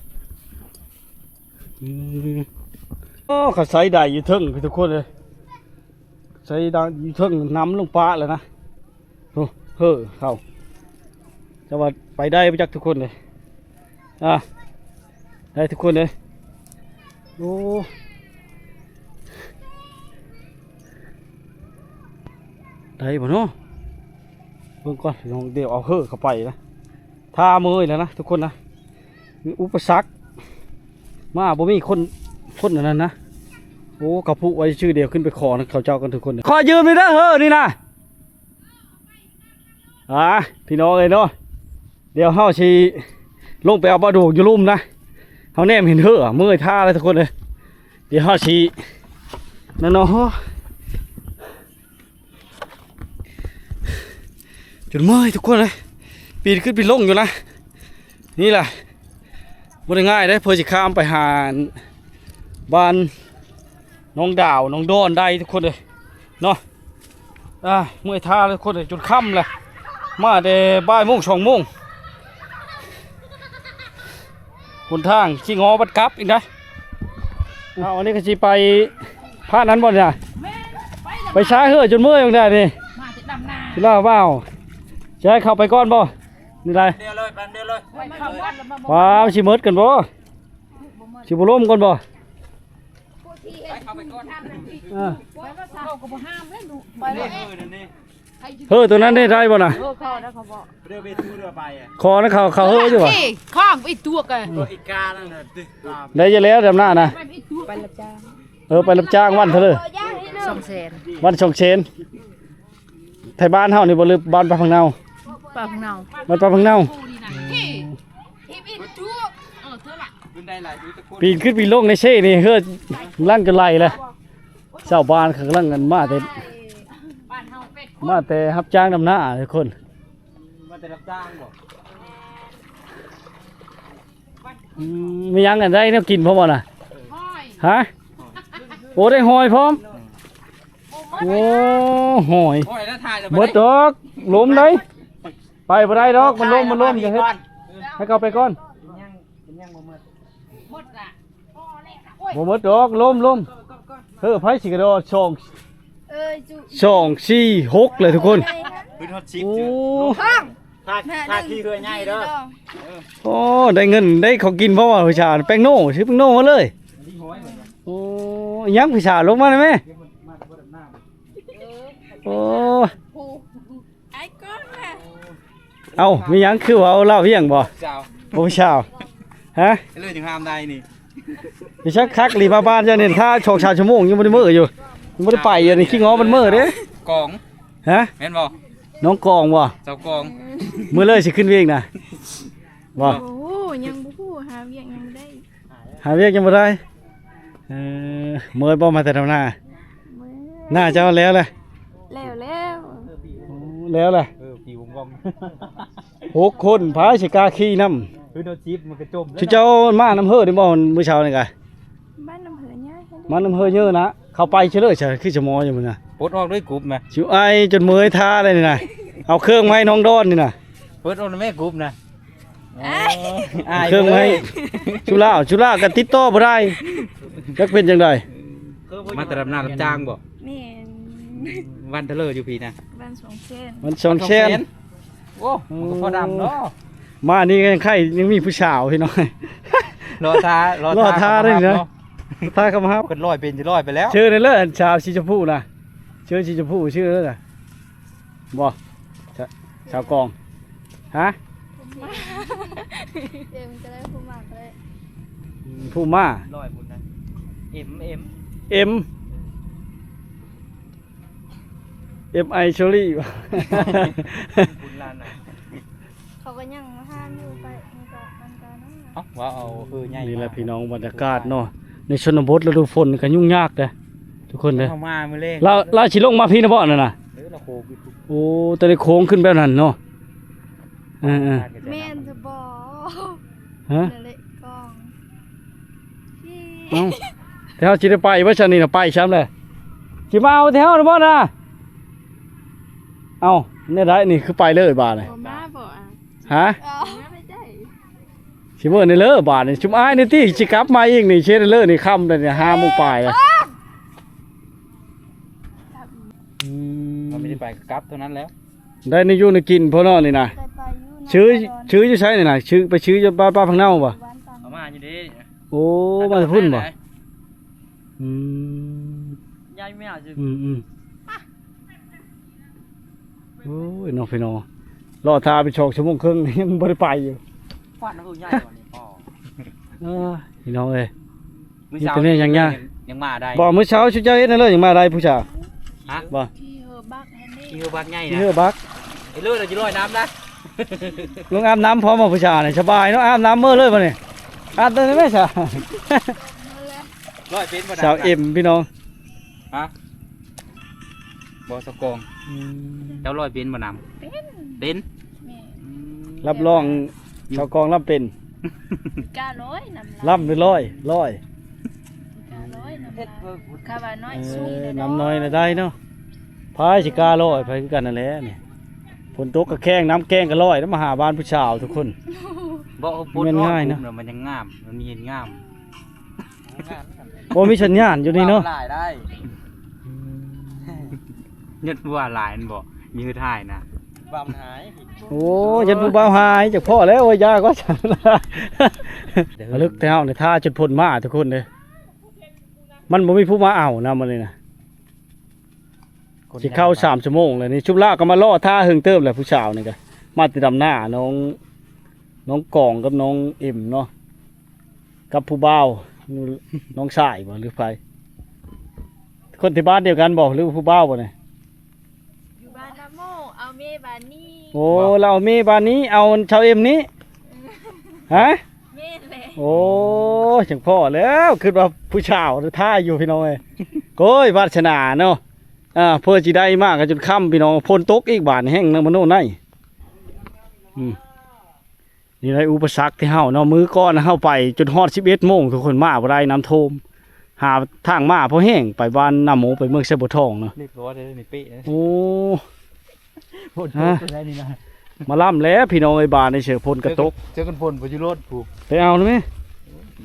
ອືມ ໂອ້ ເຂົາໃສ່ໄດ້ຢູ່ເທິງພີ່ ທຸກຄົນເອີຍ ໃສ່ໄດ້ຢູ່ເທິງ ນຳລົງປະແລ້ວນະ. ໂອ້ ເຮີເຂົາ ແຕ່ວ່າໄປໄດ້ບໍ່ຈັກທຸກຄົນເດ້ ອ່າ ໄດ້ທຸກຄົນເດ້. ໂອ້ ໄດ້ບໍ່ເນາະ ເບິ່ງກ່ອນພີ່ນ້ອງ. ດຽວເອົາເຮີເຂົ້າໄປນະ ທ່າເມື່ອຍແລ້ວນະທຸກຄົນນະ. ມີອຸປະສັກ ມາບໍ່ມີຄົນ ຄົນອັນນັ້ນນະ. ໂອ້ ເຂົາຜູກໄວ້ຊື່ ດຽວຂຶ້ນໄປຂໍນຳເຂົາເຈົ້າກ່ອນທຸກຄົນ. ຂໍຢືມໜ່ອຍເດີເຮີນີ້ນະ. ອ່າ ພີ່ນ້ອງເອີຍເນາະ ດຽວເຮົາຊິລົງໄປເອົາປາດູກຢູ່ລຸ່ມນະ. ເຮົາແນມເຫັນເຮີ ເມື່ອຍທ່າແລ້ວທຸກຄົນເອີຍ. ດຽວເຮົາຊິນັ້ນເນາະ ຈົນເມື່ອຍທຸກຄົນເອີຍ ປີນຂຶ້ນປີນລົງຢູ່ນະ. ນີ້ລະ ບໍ່ໄດ້ງ່າຍເດ້ ເພື່ອຊິຂ້າມໄປຫາບ້ານໜອງດາວ ໜອງດອນໄດ້ທຸກຄົນເອີຍເນາະ. ອ່າ ເມື່ອຍທ່າແລ້ວທຸກຄົນເອີຍ ຈົນຄ່ຳແລ້ວ ມາແຕ່ບ່າຍໂມງ ສອງໂມງ. ຫົນທາງຊິງໍບັດກັບອີກນະ. ເອົາ ອັນນີ້ກໍຊິໄປພາດນັ້ນບໍ່ນີ້ນະ? ແມ່ນ ໄປຊາເຮືອຈົນເມື່ອຍຈັ່ງໃດນີ້ ມາແຕ່ດຳນາ ຊິລາວ ວ້າວ ຊິໃຫ້ເຂົ້າໄປກ່ອນບໍ່? ນີ້ໄດ ດຽວເລີຍ ໄປດຽວເລີຍ ໄປເຂົ້າວັດແລ້ວມາ ວ້າວ ຊິໝົດກັນບໍ່? ຊິບໍ່ລົມກ່ອນບໍ່? ໄປເຂົ້າໄປກ່ອນ ເອີ ໄປວ່າເຂົາກໍບໍ່ຫ້າມເດ້ລູກ ໄປແລ້ວ. ເຮີ ຕົວນັ້ນໄດ້ ໄດ້ບໍ່ນະ? ເອີ ຂໍນະ ເຂົາບອກ ຂໍນະ ເຂົາ ເຂົາເຮີຢູ່ຫວາ? ຂ້າງໄອ້ຕົວກະ ໄດ້ຢູ່ແລ້ວດຳນານະ ໄປຮັບຈ້າງ ເອີ ໄປຮັບຈ້າງວັນເທົ່າໃດ? ສອງແສນ ວັນສອງແສນ. ໄທບ້ານເຮົານີ້ບໍ່ ຫຼືບ້ານປາກຜັກເນົາ? ປາກຜັກເນົາ ບ້ານປາກຜັກເນົາ. ປີນຂຶ້ນປີນລົງໃນເຊນີ້ ເຮືອນຫຼັງຈົນໄຫຼແລ້ວ. ຊາວບ້ານເຂົາກຳລັງກັນມາແຕ່ ມາແຕ່ຮັບຈ້າງດຳນາທຸກຄົນ. ແຕ່ຮັບຈ້າງບໍ່? ອືມ ມີຫຍັງອັນໃດແນວກິນພ້ອມບໍ່ນະ? ຫອຍ ຮະ? ໂອ້ ໄດ້ຫອຍພ້ອມ. ໂອ້ ຫອຍ ຫອຍແລ້ວຖ່າຍແລ້ວ ເບິດດອກ ລົມໄດ໋ ໄປບໍ່ໄດ້ດອກ ມັນລົມ ມັນລົມ ຢ່າເຮັດ ໃຫ້ເຂົາໄປກ່ອນ. ບໍ່ໝົດດອກ ລົມ ລົມ ເຮີ້ ໃຜຊິກະໂດດ ສອງ ເອີຍ ສອງ ສີ່ ຫົກ ເລີຍທຸກຄົນ. ຂຶ້ນຮອດສິບ ໂອ້ ຖ້າ ຖ້າຂີ່ເຮືອໃຫຍ່ເດີ. ໂອ້ ໄດ້ເງິນໄດ້ຂອງກິນ ເພາະວ່າຜູ້ສາວແປ້ງໂນ່ ຊື້ແປ້ງໂນ່ມາເລີຍ. ໂອ້ ອີຫຍັງຜູ້ສາວ ລົງມາໄດ້ແມ. ໂອ້ ອ້າຍກ້ອງນະ. ເອົ້າ ມີຫຍັງຄືວ່າເວົ້າລາວວຽງບໍ່? ສາວ ໂອ້ ສາວ ຮະ? ເລີຍຈຶ່ງຫ້າມໄດ້ນີ້. ມີສັກຄັກອີ່ຫຼີ ມາບ້ານເຈົ້ານີ້ ຖ້າສອງສາມຊົ່ວໂມງ ຍັງບໍ່ໄດ້ເມືອຢູ່ ຍັງບໍ່ໄດ້ໄປຢູ່ນີ້. ຂີ້ງໍມັນເມືອເດ້ ກອງ ຮະ? ແມ່ນບໍ່? ນ້ອງກອງບໍ່? ສາວກອງ. ເມືອເລີຍຊິຂຶ້ນວຽກນະ ບໍ່? ໂອ້ ຍັງບໍ່ຮູ້ ຫາວຽກຍັງບໍ່ໄດ້. ຫາວຽກຍັງບໍ່ໄດ້. ເອີ ເມື່ອຍບໍ່ ມາແຕ່ດຳນາ? ເມື່ອຍ. ນາເຈົ້າແລ້ວລະ? ແລ້ວແລ້ວ. ໂອ້ ແລ້ວລະ. ເອີ ປີວົງວອມ ຫົກຄົນ ໃຜຊິກ້າຂີ່ນຳ? ຄືໂດນຈີບມັນກະຈົມ. ຊຸເຈົ້າມານຳເຮີໄດ້ບໍ່ ມື້ເຊົ້ານີ້ກະ? ມານຳເຮີເຍີະ ມານຳເຮີເຍີະນະ. ເຂົ້າໄປເຊີເລີຍ ຄືສະໝໍຢູ່ມື້ນະ. ປົດອອກດ້ວຍກຸບນະ ຊິໄອຈົນເມື່ອຍທ່າໄດ້ນີ້ນະ. ເອົາເຄື່ອງມາໃຫ້ນ້ອງດອນນີ້ນະ. ເປີດອອກນະແມ່ ກຸບນະ. ເອົາເຄື່ອງມາໃຫ້ ຊຸລາວ ຊຸລາວກະຕິດຕໍ່ບໍ່ໄດ້ ຈັກເປັນຈັ່ງໃດ. ມາແຕ່ດຳນາຮັບຈ້າງບໍ່? ແມ່ນ. ວັນເທົ່າໃດຢູ່ພີ້ນະ? ວັນສອງແສນ ວັນສອງແສນ. ໂອ້ ມັນກະພໍດຳເນາະ. ມານີ້ກະຍັງໄຄ ຍັງມີຜູ້ສາວພີ່ນ້ອງ. ລໍຖ້າ ລໍຖ້າເດ້ເນາະ ຖ້າເຂົາມາຮັບ. ເພິ່ນລອຍເປັນຊິລອຍໄປແລ້ວ. ເຊີນເລີຍ ສາວສີຊົມພູນະ ເຊີນສີຊົມພູ ຊື່ເລີຍນະ. ບໍ່ ສາ ສາວກອງ ຮະ? ເອັມກະໄດ້ ພູມາກະໄດ້. ອືມ ພູມາ ຮ້ອຍພຸ້ນນະ ເອັມ ເອັມ ເອັມ ເອັມໄອ ເຊີຣີ ບຸນລານນະ. ເຂົາກະຍັງມາຖາມຢູ່ ໄປມັນກະ ມັນກະນັ້ນນະ. ເອົ້າ ວ່າເອົາເຮີໃຫຍ່. ນີ້ແຫຼະພີ່ນ້ອງ ບັນຍາກາດເນາະ ໃນຊົນນະບົດລະດູຝົນກະຫຍຸ້ງຍາກເດ້ ທຸກຄົນເດີ. ເຮົາມາມື້ແລງ ລາວ ລາວຊິລົງມາພີ້ນະບໍ່ນັ້ນນະ? ເອີ ລາວໂຄ້ງຢູ່ພຸ້ນ. ໂອ້ ແຕ່ໄດ້ໂຄ້ງຂຶ້ນແບບນັ້ນເນາະ. ເອີໆ ແມ່ນຊະບໍ່? ຮະ? ນັ້ນແຫຼະກອງ. ເອົ້າ ແຕ່ເຮົາຊິໄດ້ໄປບໍ່ຊັ້ນນີ້ນະ? ໄປຊ້ຳແຫຼະ ຊິມາເອົາແຕ່ເຮົານະບໍ່ນະ? ເອົ້າ ແນວໃດນີ້ ຄືໄປເລີຍບາດນີ້? ບໍ່ມາບໍ່ອະ? ຮະ? ເອົ້າ ຊິເບິ່ງແນວເລີບາດນີ້ ຊຸມອ້າຍນີ້ຕິ ຊິກັບມາອີກນີ້ ເຮັດແນວເລີນີ້ ຄ່ຳແລ້ວນີ້ ຫ້າໂມງປາຍແລ້ວ. ອືມ ມັນບໍ່ໄດ້ໄປ ກັບເທົ່ານັ້ນແລ້ວ. ໄດ້ແນວຢູ່ແນວກິນພໍເນາະນີ້ນະ. ໄດ້ໄປຢູ່ນະ ຊື້ ຊື້ຢູ່ໃສນີ້ນະ? ຊື້ ໄປຊື້ຢູ່ບ້ານ ບ້ານພັກເນົາບໍ່? ເອົາມາຢູ່ເດ້. ໂອ້ ມາແຕ່ພຸ້ນບໍ່? ອືມ ຍາຍແມວຊື່ ອືມໆ. ໂອ້ຍ ນ້ອງພີ່ນ້ອງ ລໍຖ້າໄປສອງຊົ່ວໂມງເຄິ່ງ ຍັງບໍ່ໄດ້ໄປຢູ່. ຄວັນມັນຄືໃຫຍ່ກວ່ານີ້ພໍ່. ເອີ ພີ່ນ້ອງເອີຍ ມີແຕ່ແນວຫຍັງຍາກ ຍັງມາໄດ້. ບໍ່ ມື້ເຊົ້າຊຸເຈົ້າເຮັດແນວເລີຍັງມາໄດ້ ຜູ້ສາວ. ຮະ? ບໍ່ ຂີ່ເຮືອບັກຫັ້ນເດ້ ຂີ່ເຮືອບັກໃຫຍ່ນະ ຂີ່ເຮືອບັກ. ເອີ ເລີລະຊິລອຍນ້ຳນະ ລົງອາບນ້ຳພ້ອມບໍ່ ຜູ້ສາວນີ້ ສະບາຍເນາະ. ອາບນ້ຳເມືອເລີຍບັດນີ້ ອາບໄດ້ແມ່ສາວ. ລອຍເປັນບໍ່? ສາວເອັມພີ່ນ້ອງ. ຮະ? ບໍ່ ສາວກອງ. ອືມ ເຈົ້າລອຍເປັນບໍ່ນ້ຳ? ເປັນ ເປັນ. ແມ່ນ. ອືມ ຮັບຮອງ ສາວກອງລຳເປັນ. ກະລອຍນ້ຳ ລຳຫຼືລອຍ? ລອຍ. ກະລອຍນ້ຳ ເອີ ນ້ຳນ້ອຍນະໄດ້ເນາະ. ພາຍຊິກະລອຍ ພາຍຄືກັນນັ້ນແຫຼະນີ້. ຝົນຕົກກະແຂ້ງ ນ້ຳແກ້ງກະລອຍ ມາຫາບ້ານຜູ້ສາວທຸກຄົນ. ບໍ່ ຝົນ ມັນງ່າຍນະ ມັນຍັງງາມ ມັນເຫັນງາມ. ໂອ້ ມີສັນຍານຢູ່ນີ້ເນາະ. ເວົ້າຫຼາຍໄດ້ ອືມ ຍັດວ່າຫຼາຍແມ່ນບໍ່? ມີຄືຖ່າຍນະ ເວົ້າມັນຫາຍ. ໂອ້ ຍັດຜູ້ບ່າວຫາຍ ຈັກພໍແລ້ວ. ໂອ້ຍ ຢ່າກວ່າຊັ້ນ ເລິກແທ້ເຮົານີ້ ຖ້າຈົນຝົນມາທຸກຄົນເດ້. ມັນບໍ່ມີຜູ້ມາເອົານຳມື້ນີ້ນະ. ຊິເຂົ້າສາມຊົ່ວໂມງແລ້ວນີ້ ຊຸມລາວກະມາລໍຖ້າເຫິງເຕີບແລ້ວ. ຜູ້ສາວນີ້ກະມາແຕ່ດຳນາ ນ້ອງ ນ້ອງກອງກັບນ້ອງເອັມເນາະ ກັບຜູ້ບ່າວ ນ້ອງຊາຍບໍ່ ຫຼືໃຜ? ຄົນທີ່ບ້ານດຽວກັນບໍ່ ຫຼືຜູ້ບ່າວບໍ່ນີ້? ຢູ່ບ້ານນະໂມ ເອົາເມບ້ານນີ້. ໂອ້ ລາວເອົາເມບ້ານນີ້ ເອົາຊາວເອັມນີ້. ຮະ? ແມ່ນແຫຼະ. ໂອ້ ຈັ່ງພໍ້ແລ້ວ ຄິດວ່າຜູ້ສາວຖ່າຍຢູ່ພີ່ນ້ອງເອີຍ. ໂອ້ຍ ວາດສະໜາເນາະ. ອ່າ ເພື່ອຊິໄດ້ມາກະຈົນຄ່ຳພີ່ນ້ອງ ຝົນຕົກອີກບາດນີ້ ແຮງນະມະໂນໄນ. ເ ອືມ ນີ້ໄດ້ອຸປະສັກທີ່ເຮົາເນາະ ມື້ກ່ອນເຮົາໄປຈົນຮອດສິບເອັດໂມງ ທຸກຄົນ ມາບໍ່ໄດ້ ນ້ຳຖ້ວມ ຫາທາງມາພໍແຮງ ໄປບ້ານນາໂມ ໄປເມືອງໄຊບົວທອງເນາະ ຮຽບຮ້ອຍເດ້ນີ້ ເປະ ໂອ້ ຝົນຕົກແລ້ວນີ້ນະ ມາລຳແລ້ວພີ່ນ້ອງເອີຍ ບາດນີ້ເສີ ຝົນກະຕົກ ເຈີກັນຝົນບໍ່ຢູ່ໂລດຜູ້ ໄປເອົານະແມ່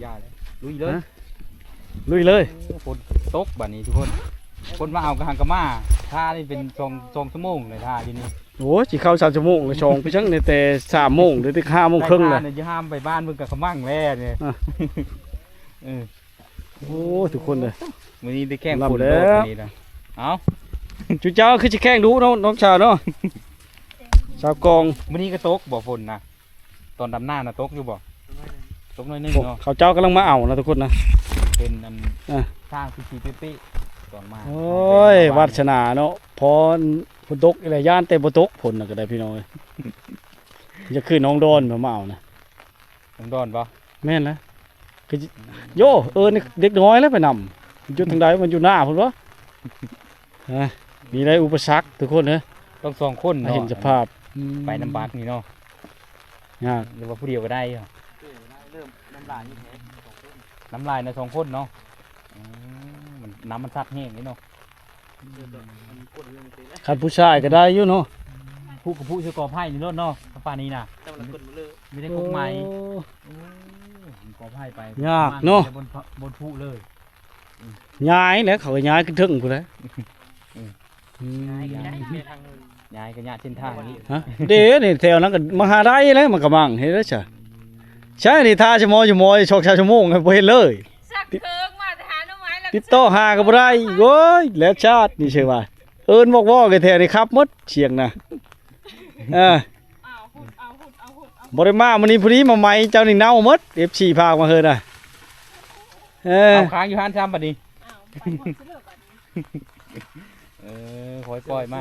ຢ່າເລີຍ ລຸຍເລີຍ ລຸຍເລີຍ ໂອ້ ຝົນຕົກບາດນີ້ທຸກຄົນ ຄົນມາເອົາກະຫັງກະມາ ຖ້ານີ້ເປັນສອງ ສອງຊົ່ວໂມງເລີຍ ຖ້າຢູ່ນີ້ ໂອ້ຍ ຊິເຂົ້າສາມຊົ່ວໂມງແລ້ວ ສອງໄປຊັ້ນ ແຕ່ສາມໂມງ ເດີ ຫ້າໂມງເຄິ່ງແລ້ວ ຢູ່ຫ້າມໄປບ້ານເພິ່ນກະຂະມັງແລ້ວນີ້ ເອີ ໂອ້ຍ ທຸກຄົນເດີ ມື້ນີ້ໄດ້ແຂ່ງຝົນ ລຳແລ້ວ ດອກນີ້ນະ ເອົ້າ ຈຸເຈົ້າຄືຊິແຂ່ງດຸເນາະ ນ້ອງສາວເນາະ ສາວກອງ ມື້ນີ້ກະຕົກບໍ່ຝົນນະ ຕອນດຳນານະຕົກຢູ່ບໍ່? ຕົກໜ້ອຍໜຶ່ງເນາະ ເຂົາເຈົ້າກຳລັງມາເອົານະທຸກຄົນນະ ເປັນອັນ ອ່າ ທາງທີ່ຊິເປະໆ ຕອນມາ ໂອ້ຍ ວາດສະໜາເນາະ ພໍຝົນຕົກອີ່ແຫຼະ ຢ້ານແຕ່ບໍ່ຕົກ ຝົນນະກະໄດ້ພີ່ນ້ອງເອີຍ ຢາກຄືນ້ອງດອນມາເອົານະ ນ້ອງດອນບໍ່? ແມ່ນແຫຼະ ຄື ໂຢ ເອີ ເດັກນ້ອຍແຫຼະໄປນຳ ຢູ່ທາງໃດ ມັນຢູ່ໜ້າພຸ້ນບໍ່? ຮະ ມີໄດ້ອຸປະສັກທຸກຄົນເດີ ຕ້ອງສອງຄົນເນາະ ເຫັນສະພາບ ອືມ ໄປນຳບັກນີ້ເນາະ ຍາກ ຫຼືວ່າຜູ້ດຽວກະໄດ້ ນ້ຳຫຼາຍນະ ສອງຄົນເນາະ ອືມ ມັນ ນ້ຳມັນຊັດແຮງເດ້ເນາະ ຄັນຜູ້ຊາຍກະໄດ້ຢູ່ເນາະ ຜູ້ກະຜູ້ໃສ່ກໍໄຜ່ນີ້ໂລດເນາະ ປານນີ້ນະ ມີແຕ່ກົກໄມ້ ໂອ້ ໂອ້ ມັນກໍໄຜ່ໄປ ຍາກເນາະ ບົນ ບົນພູເລີຍ ຍ້າຍແລ້ວ ເຂົາກະຍ້າຍຂຶ້ນເທິງພຸ້ນແຫຼະ ອືມ ອືມ ຍ້າຍກະຍະເສັ້ນທາງນີ້ ຮະ ເດ້ນີ້ ແຖວນັ້ນກະມາຫາໄດ້ແລ້ວ ມັນກະມັງເຮັດໄດ້ຊະ ໃຊ່ນີ້ ຖ້າຊົ່ວໂມງ ຊົ່ວໂມງ ສອງສາມຊົ່ວໂມງ ບໍ່ເຫັນເລີຍ ສັກເທີງມາແຕ່ຫາໜໍ່ໄມ້ແລ້ວ ຕິດຕໍ່ຫາກະບໍ່ໄດ້ ໂອ້ຍ ແລ້ວຊາດນີ້ເຊີວ່າ ເອີ້ນວອກໆ ແຖວນີ້ຂັບໝົດ ສຽງນະ ເອີ ບໍ່ໄດ້ມາມື້ນີ້ ພໍດີມາໄມ້ເຈົ້ານີ້ເນົ່າໝົດ ເອັຟຊີພາມາເຮີນນະ ເອີ ເອົາຄ້າງຢູ່ຫັ້ນຊ້ຳບາດນີ້ ເອີ ຄ່ອຍໆ ມາ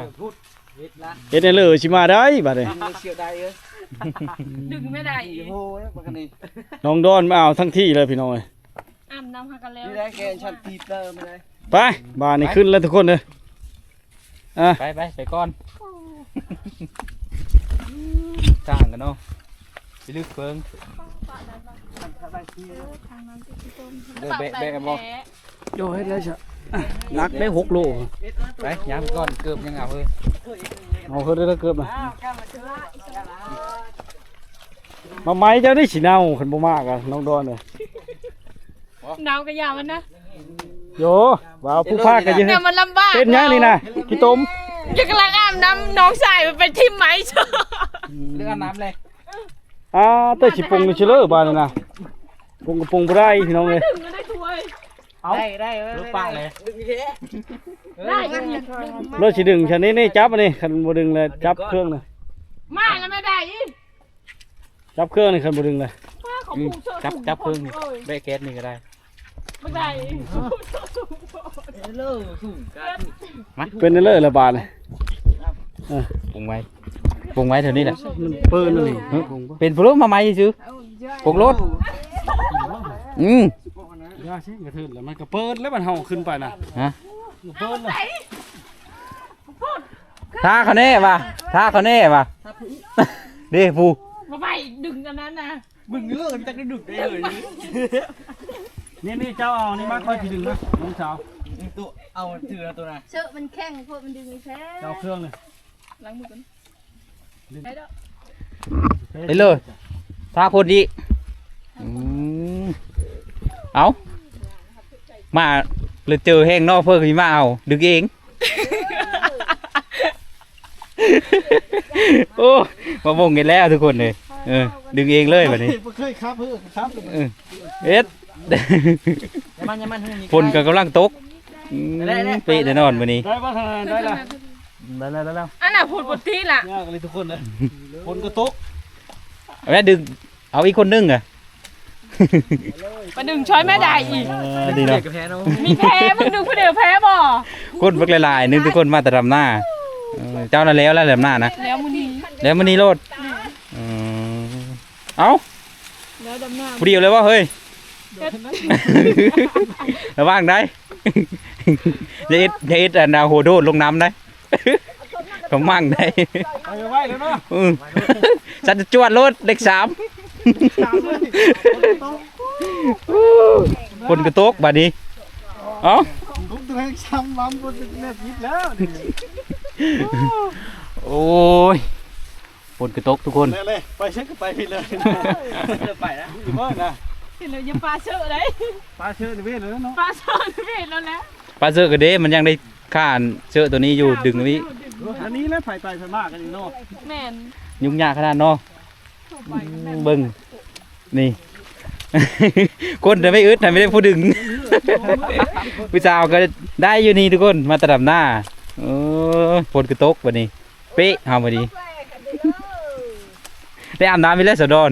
ເຮັດແນວເລີຊິມາໄດ້ບາດນີ້ ດຶງແມ່ໄດ້ອີກ ໂອ້ຍ ບັກອັນນີ້ ນ້ອງດອນມາເອົາທັງທີ່ເລີຍພີ່ນ້ອງເອີຍ ອາບນ້ຳຫາກັນແລ້ວ ນີ້ໄດ້ແກນຊັ້ນຕີເຕີມາໄດ້ ໄປ ບາດນີ້ຂຶ້ນແລ້ວທຸກຄົນເດີ ອ່ະ ໄປ ໄປ ໄປກ່ອນ ສ້າງກັນເນາະ ຊິລຶກເພິ່ງ ເດີ ແບະ ແບະບໍ່ ໂດຍ ເຮັດໄດ້ຊະ ໜັກໄດ້ຫົກໂລ ໄປ ຍາມກ່ອນ ເກີບຍັງເອົາເຮີ້ຍ ເອົາເຮີ້ຍ ເກີບນະ ມາໄມ້ເຈົ້ານີ້ຊິເນົ່າ ຄັນບໍ່ມາກະ ນ້ອງດອນເອີຍ ເນົ່າກະຢ່າມັນນະ ໂຢ ວ່າຜູ້ພາກກະຢູ່ ແຕ່ມັນລຳບາກ ເປັນຫຍັງນີ້ນະ ຂີ້ຕົມ ກຳລັງອາບນ້ຳ ນ້ອງຊາຍມັນໄປຖິ້ມໄມ້ ເລື່ອງອາບນ້ຳເລີຍ ອ່າ ແຕ່ຊິປົງຊິເລີບາດນີ້ນະ ປົງກະປົງບໍ່ໄດ້ພີ່ນ້ອງເອີຍ ເອົາ ໄດ້ ໄດ້ ເອີ ປະເລີຍ ໄດ້ ເລີຍຊິດຶງຊັ້ນນີ້ ນີ້ຈັບອັນນີ້ ຄັນບໍ່ດຶງແລ້ວຈັບເຄື່ອງນະ ມາແລ້ວແມ່ໄດ້ອີກ ຈັບເຄື່ອງນີ້ ຄັນບໍ່ດຶງເລີຍ ອືມ ຈັບ ຈັບເຄື່ອງນີ້ ແບະແກັດນີ້ກະໄດ້ ບັກໃດ ເປັນເລີລະບາດນີ້ ເອີ ປົງໄວ້ ປົງໄວ້ແຖວນີ້ແຫຼະ ມັນເປີນນີ້ ເປັນໂພລມາໃໝ່ຊື່ ປົງໂລດ ອືມ ຢ່າຊິກະເທີນແລ້ວ ມັນກະເປີນແລ້ວ ມັນເຮົາຂຶ້ນໄປນະ ຮະ ເປີນແລ້ວ ຖ້າເຂົາແນ່ວ່າ ຖ້າເຂົາແນ່ວ່າ ເດ້ຜູ້ ບໍ່ໄປດຶງອັນນັ້ນນະ ມຶງເລີຍ ມັນຈັກໄດ້ດຶງໄດ້ເລີຍ ນີ້ ນີ້ ເຈົ້າເອົານີ້ມາ ຂ້ອຍຊິດຶງນະ ນ້ອງສາວ ໂຕ ເອົາຖືເອົາໂຕນະ ເຊີ ມັນແຂງໂພດ ມັນດຶງບໍ່ແຊ ເຈົ້າເຄື່ອງນີ້ ລ້າງມືກ່ອນ ໄດ້ດອກ ໄປເລີຍ ຖ້າຄົນອີກ ອືມ ເອົ້າ ມາແລ້ວເຈີແຮງເນາະ ເພິ່ນຊິມາເອົາ ດຶງເອງ ໂອ້ ມາວົງກັນແລ້ວທຸກຄົນເອີຍ ເອີ ດຶງເອງເລີຍບາດນີ້ ບໍ່ເຄີຍຂັບເຮີ ຂັບ ເອີ ເຮັດ ຝົນກະກຳລັງຕົກ ອືມ ເປະແນ່ນອນມື້ນີ້ ໄດ້ບໍ່ ໄດ້ລະ ໄດ້ແລ້ວ ໄດ້ແລ້ວ ອັນນ່າ ພຸດບໍ່ຕິລະ ຍາກອີ່ຫຼີທຸກຄົນເດີ ຝົນກະຕົກ ແມ່ດຶງ ເອົາອີກຄົນໜຶ່ງອະ ມາດຶງຊ່ອຍແມ່ໄດ້ອີກ ເອີ ດີເນາະ ມີແພ້ ມຶງດຶງຜູ້ດຽວແພ້ບໍ່ ຄົນບັກຫຼາຍໆ ໜຶ່ງທຸກຄົນມາແຕ່ດຳນາ ເອີ ເຈົ້ານະແລ້ວແລ້ວດຳນານະ ແລ້ວມື້ນີ້ ແລ້ວມື້ນີ້ໂລດ ອືມ ເອົ້າ ແລ້ວດຳນາ ຜູ້ດຽວເລີຍບໍ່ເຮີ້ຍ ລະວັງໄດ໋ ຢ່າເຮັດ ຢ່າເຮັດອັນ ຫົວໂດດລົງນ້ຳໄດ໋ ກະມັງໄດ໋ ໄປໄວແລ້ວເນາະ ອືມ ສັດຈວດໂລດ ເລກສາມ ຝົນກໍຕົກບາດນີ້. ເອົ້າ ຕົກແຮງຊ້ຳລຳ ບໍ່ແມ່ນຜິດແລ້ວນີ້. ໂອ້ຍ ຝົນກໍຕົກທຸກຄົນ. ເລີຍ ໄປໃສກໍໄປຜິດເລີຍ ໄປນະ ເບິ່ງນະ ເຫັນແລ້ວຢ່າປາເຊາະໄດ໋ ປາເຊາະນີ້ເວດແລ້ວເນາະ ປາເຊາະນີ້ເວດແລ້ວແຫຼະ. ປາເຊາະກໍເດ້ ມັນຍັງໄດ້ຂ້ານເຊາະໂຕນີ້ຢູ່ ດຶງໄວ້. ອັນນີ້ແຫຼະ ໃຜໄປໃຜມາກັນຢູ່ເນາະ. ແມ່ນ ຫຍຸ້ງຍາກຂະໜາດເນາະ. ເບິ່ງນີ້ ຄົນໄດ້ໄມ່ອຶດ ໄດ້ໄມ່ໄດ້ຜູ້ດຶງ. ຜູ້ສາວກໍໄດ້ຢູ່ນີ້ທຸກຄົນ ມາແຕ່ດຳໜ້າ. ໂອ້ຍ ຝົນກໍຕົກບາດນີ້ ເປະເຮົາບາດນີ້. ໄດ້ອາບນ້ຳອີກແລ້ວສາວດອນ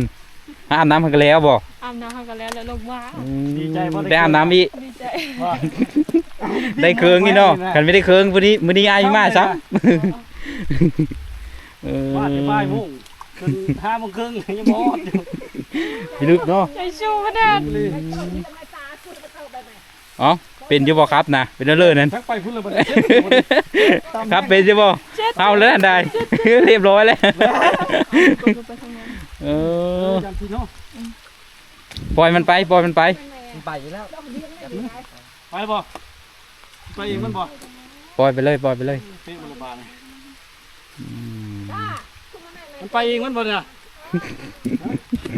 ອາບນ້ຳໃຫ້ກໍແລ້ວບໍ່? ອາບນ້ຳໃຫ້ກໍແລ້ວ ແລ້ວລົງມາ. ອືມ ດີໃຈບໍ່ ໄດ້ອາບນ້ຳອີກ? ດີໃຈ ໄດ້ເຄື່ອງອີກເນາະ. ຄັນບໍ່ໄດ້ເຄື່ອງ ມື້ນີ້ ມື້ນີ້ອ້າຍມີມາຊ້ຳ. ເອີ ມາແຕ່ບ່າຍໂມງ ຈົນຫ້າໂມງເຄິ່ງຍັງບໍ່ຮອດຢູ່ ພິລຶກເນາະ. ໃຈຊູຂະໜາດ. ເອົ້າ ເປັນຢູ່ບໍ່ຄັບນະ ເປັນເລີນນັ້ນ ຈັກໄປພຸ້ນແລ້ວບັດນີ້ ຄັບເປັນຢູ່ບໍ່? ເອົາແລ້ວຫັ້ນໃດ ຮຽບຮ້ອຍແລ້ວ. ເອີ ເອີ ຢ່າງທີ່ເນາະ ປ່ອຍມັນໄປ ປ່ອຍມັນໄປ. ມັນໄປຢູ່ແລ້ວ ໄປບໍ່? ໄປເອງມັນບໍ່? ປ່ອຍໄປເລີຍ ປ່ອຍໄປເລີຍ. ເຕະມັນລະບາດນີ້. ອືມ ມັນໄປເອງມັນບໍ່ນີ້ນະ?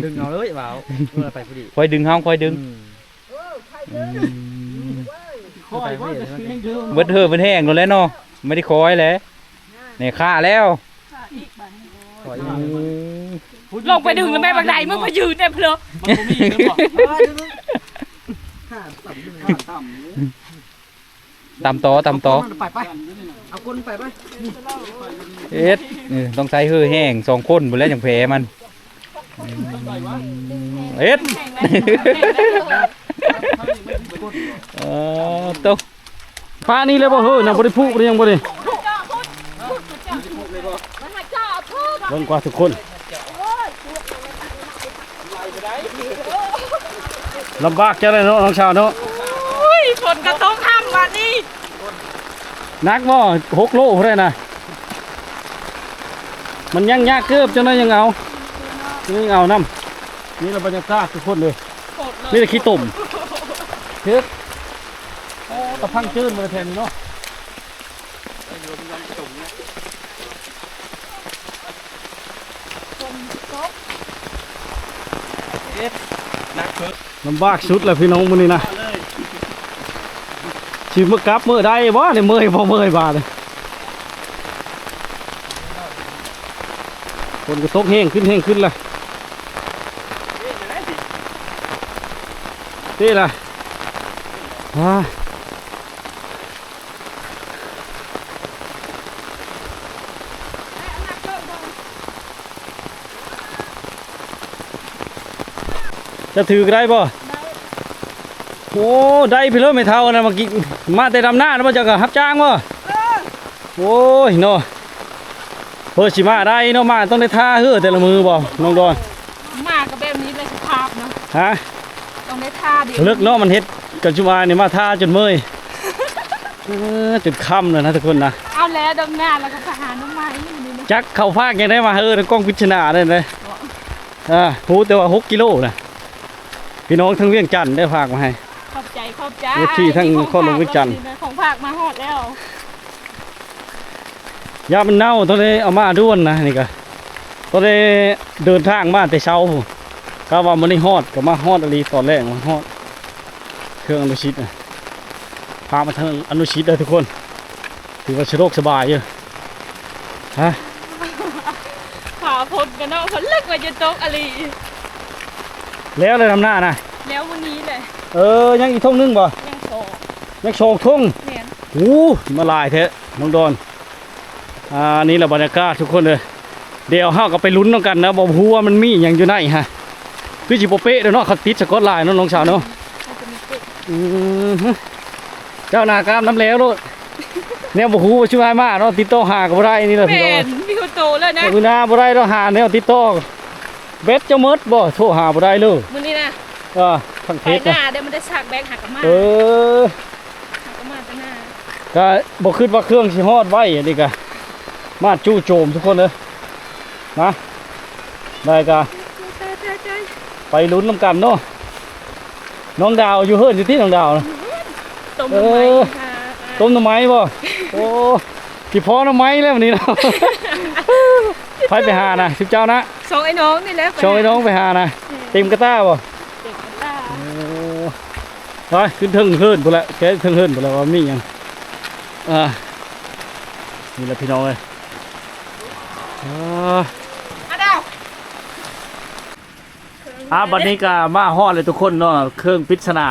ດຶງເອົາເລີຍວ່າ ເອີ ໄປຜູ້ດຽວ ຄ່ອຍດຶງເຮົາ ຄ່ອຍດຶງ. ອືມ ອືມ ຄ່ອຍວ່າຈະເຮັດເດີ ເບິດເຫີເບິດແຮງໂລດແຫຼະເນາະ ໄມ່ໄດ້ຄ່ອຍແຫຼະ. ນີ້ຂ້າແລ້ວ ຂ້າອີກບາດນີ້. ອືມ ລົງໄປດຶງແລ້ວແມ່ບັກໃດ ມຶງມາຢືນແດ່ເພາະ ມັນບໍ່ມີແມ່ນບໍ່? ຕ່ຳຕໍ່ ຕ່ຳຕໍ່ ໄປ ໄປ ເອົາກົ້ນໄປ ໄປ. ເຮັດ ເອີ ຕ້ອງໃຊ້ເຫີແຮງ ສອງຄົນພຸ້ນແຫຼະຈັ່ງແພ້ມັນ. ເຮັດ ເອີ ໂຕ ປານນີ້ແລ້ວບໍ່ເຮີນະ ບໍ່ໄດ້ຜູກໄດ້ຫຍັງບໍ່ນີ້? ເບິ່ງກວ່າທຸກຄົນ ລຳບາກຈັ່ງໃດເນາະ ນ້ອງສາວເນາະ. ໂອ້ຍ ຝົນກໍຕົກຫ້ຳບາດນີ້. ໜັກບໍ່? ຫົກໂລພຸ້ນນະ. ມັນຍັງຍາກເກີບ ຈັກໜ້ອຍຍັງເອົາ ຍັງເອົານຳ. ນີ້ລະບັນຍາກາດທຸກຄົນເດີ ມີແຕ່ຂີ້ຕົມ. ເຮັດ ໂອ້ ຕະພັງຈືນມາແຖວນີ້ເນາະ. ຝົນຕົກ ເຮັດ ໜັກເກີບ. ລຳບາກສຸດແລ້ວພີ່ນ້ອງມື້ນີ້ນະ. ຊິມາກັບມື້ໃດບໍ່ນີ້ ເມື່ອຍບໍ່ເມື່ອຍບາດນີ້. ຝົນກໍຕົກແຮງຂຶ້ນແຮງຂຶ້ນແລ້ວ ເດ້ລະ ວ້າ. ຈະຖືກໄດ້ບໍ່? ໄດ້. ໂອ້ ໄດ້ພີ່ເລີແມ່ເຖົ້ານະ ມາກິນ ມາແຕ່ດຳນານະບໍ່ ເຈົ້າກໍຮັບຈ້າງບໍ່? ເອີ. ໂອ້ຍເນາະ ເພິ່ນຊິມາໄດ້ເນາະ ມາຕ້ອງໄດ້ທ່າເຮີແຕ່ລະມື້ບໍ່ ນ້ອງດອນ? ມາກໍແບບນີ້ແຫຼະ ສະພາບເນາະ. ຮະ? ຕ້ອງໄດ້ທ່າເດ. ເລິກເນາະ ມັນເຮັດກັນຊຸມອາຍນີ້ມາທ່າຈົນເມື່ອຍ ເອີ ຈົນຄ່ຳແລ້ວນະທຸກຄົນນະ. ເອົາແລ້ວ ດຳນາແລ້ວກໍໄປຫາໜໍ່ໄມ້. ຈັກເຂົາຝາກຫຍັງໄດ້ມາໃຫ້ ເອີ ໃນກ້ອງພິດຊະນາໄດ້ເດ້. ອ່າ ຮູ້ແຕ່ວ່າຫົກກິໂລນະ ພີ່ນ້ອງທາງວຽງຈັນໄດ້ຝາກມາໃຫ້. ຂອບໃຈ ຂອບໃຈ ເອັຟຊີ ທາງນະຄອນຫຼວງວຽງຈັນ ຂອງຝາກມາຮອດແລ້ວ. ຢ້ານມັນເນົ່າ ຕ້ອງໄດ້ເອົາມາດ່ວນນະ ນີ້ກະຕ້ອງໄດ້ເດີນທາງມາແຕ່ເຊົ້າພຸ້ນ ກະວ່າມື້ນີ້ຮອດ ກະມາຮອດອີ່ຫຼີ ຕອນແລງມາຮອດ ເຄື່ອງອະນຸຊິດນະ ພາມາທາງອະນຸຊິດເດີທຸກຄົນ. ຖືວ່າສະດວກສະບາຍຢູ່. ຮະ? ຟ້າຝົນກະເນາະ ເພິ່ນເລິກວ່າຈະຕົກອີ່ຫຼີ. ແລ້ວແລ້ວ ດຳນານະ? ແລ້ວມື້ນີ້ແຫຼະ. ເອີ ຍັງອີກທົ່ງໜຶ່ງບໍ່? ຍັງສອງ ຍັງສອງທົ່ງ. ແມ່ນ. ໂອ້ ມາຫຼາຍແທ້ນ້ອງດອນ. ອ່າ ນີ້ລະບັນຍາກາດທຸກຄົນເອີຍ. ດຽວເຮົາກໍໄປລຸ້ນນຳກັນນະ ບໍ່ຮູ້ວ່າມັນມີຫຍັງຢູ່ໃນຫະ. ຄືຊິບໍ່ເປະເດ້ເນາະ ເຂົາຕິດສະກອດຫຼາຍເນາະ ນ້ອງສາວເນາະ. ອືມ ເຈົ້າໜ້າກາມນຳແລ້ວໂລດ. ແນວບໍ່ຮູ້ວ່າຊິມາເນາະ ຕິດຕໍ່ຫາກໍບໍ່ໄດ້ນີ້ແຫຼະພີ່ນ້ອງ. ແມ່ນ ມີຫົວໂຕແລ້ວນະ. ມື້ໜ້າບໍ່ໄດ້ດອກ ຫາແນວຕິດຕໍ່. ແບັດເຈົ້າໝົດບໍ່? ໂທຫາບໍ່ໄດ້ເລີຍມື້ນີ້ນະ. ເອີ ທັງເພຈນະ ໄປໜ້າເດ້ ມັນໄດ້ຊາກແບັດຫາກະມາ. ເອີ ຫາກະມາແຕ່ໜ້າ. ກະບໍ່ຄິດວ່າເຄື່ອງຊິຮອດໄວ ອັນນີ້ກະມາຈູ່ໂຈມທຸກຄົນເອີຍນະ. ໄດ້ກະ ໄປລຸ້ນນຳກັນເນາະ. ນ້ອງດາວຢູ່ເຮືອນຢູ່ຕິ ນ້ອງດາວນະ? ຕົ້ມໜໍ່ໄມ້ ເອີ ຫາ ຕົ້ມໜໍ່ໄມ້ບໍ່? ໂອ້ ຊິພໍໜໍ່ໄມ້ແລ້ວມື້ນີ້ເນາະ. ໃຜໄປຫານະ ຊຸມເຈົ້ານະ? ສອງໄອ້ນ້ອງນີ້ແຫຼະ ສອງໄອ້ນ້ອງໄປຫານະ. ເຕັມກະຕ່າບໍ່? ເຕັມກະຕ່າ. ໂອ້ ໄປຂຶ້ນເທິງເຮືອນພຸ້ນແຫຼະ ແກະເທິງເຮືອນພຸ້ນແຫຼະວ່າມີຫຍັງ. ອ່າ ນີ້ແຫຼະພີ່ນ້ອງເອີຍ. ອ່າ ອາດາວ ອ່າ ບັດນີ້ກະມາຮອດແລ້ວທຸກຄົນເນາະ. ເຄື່ອງປຣິດສະໜາ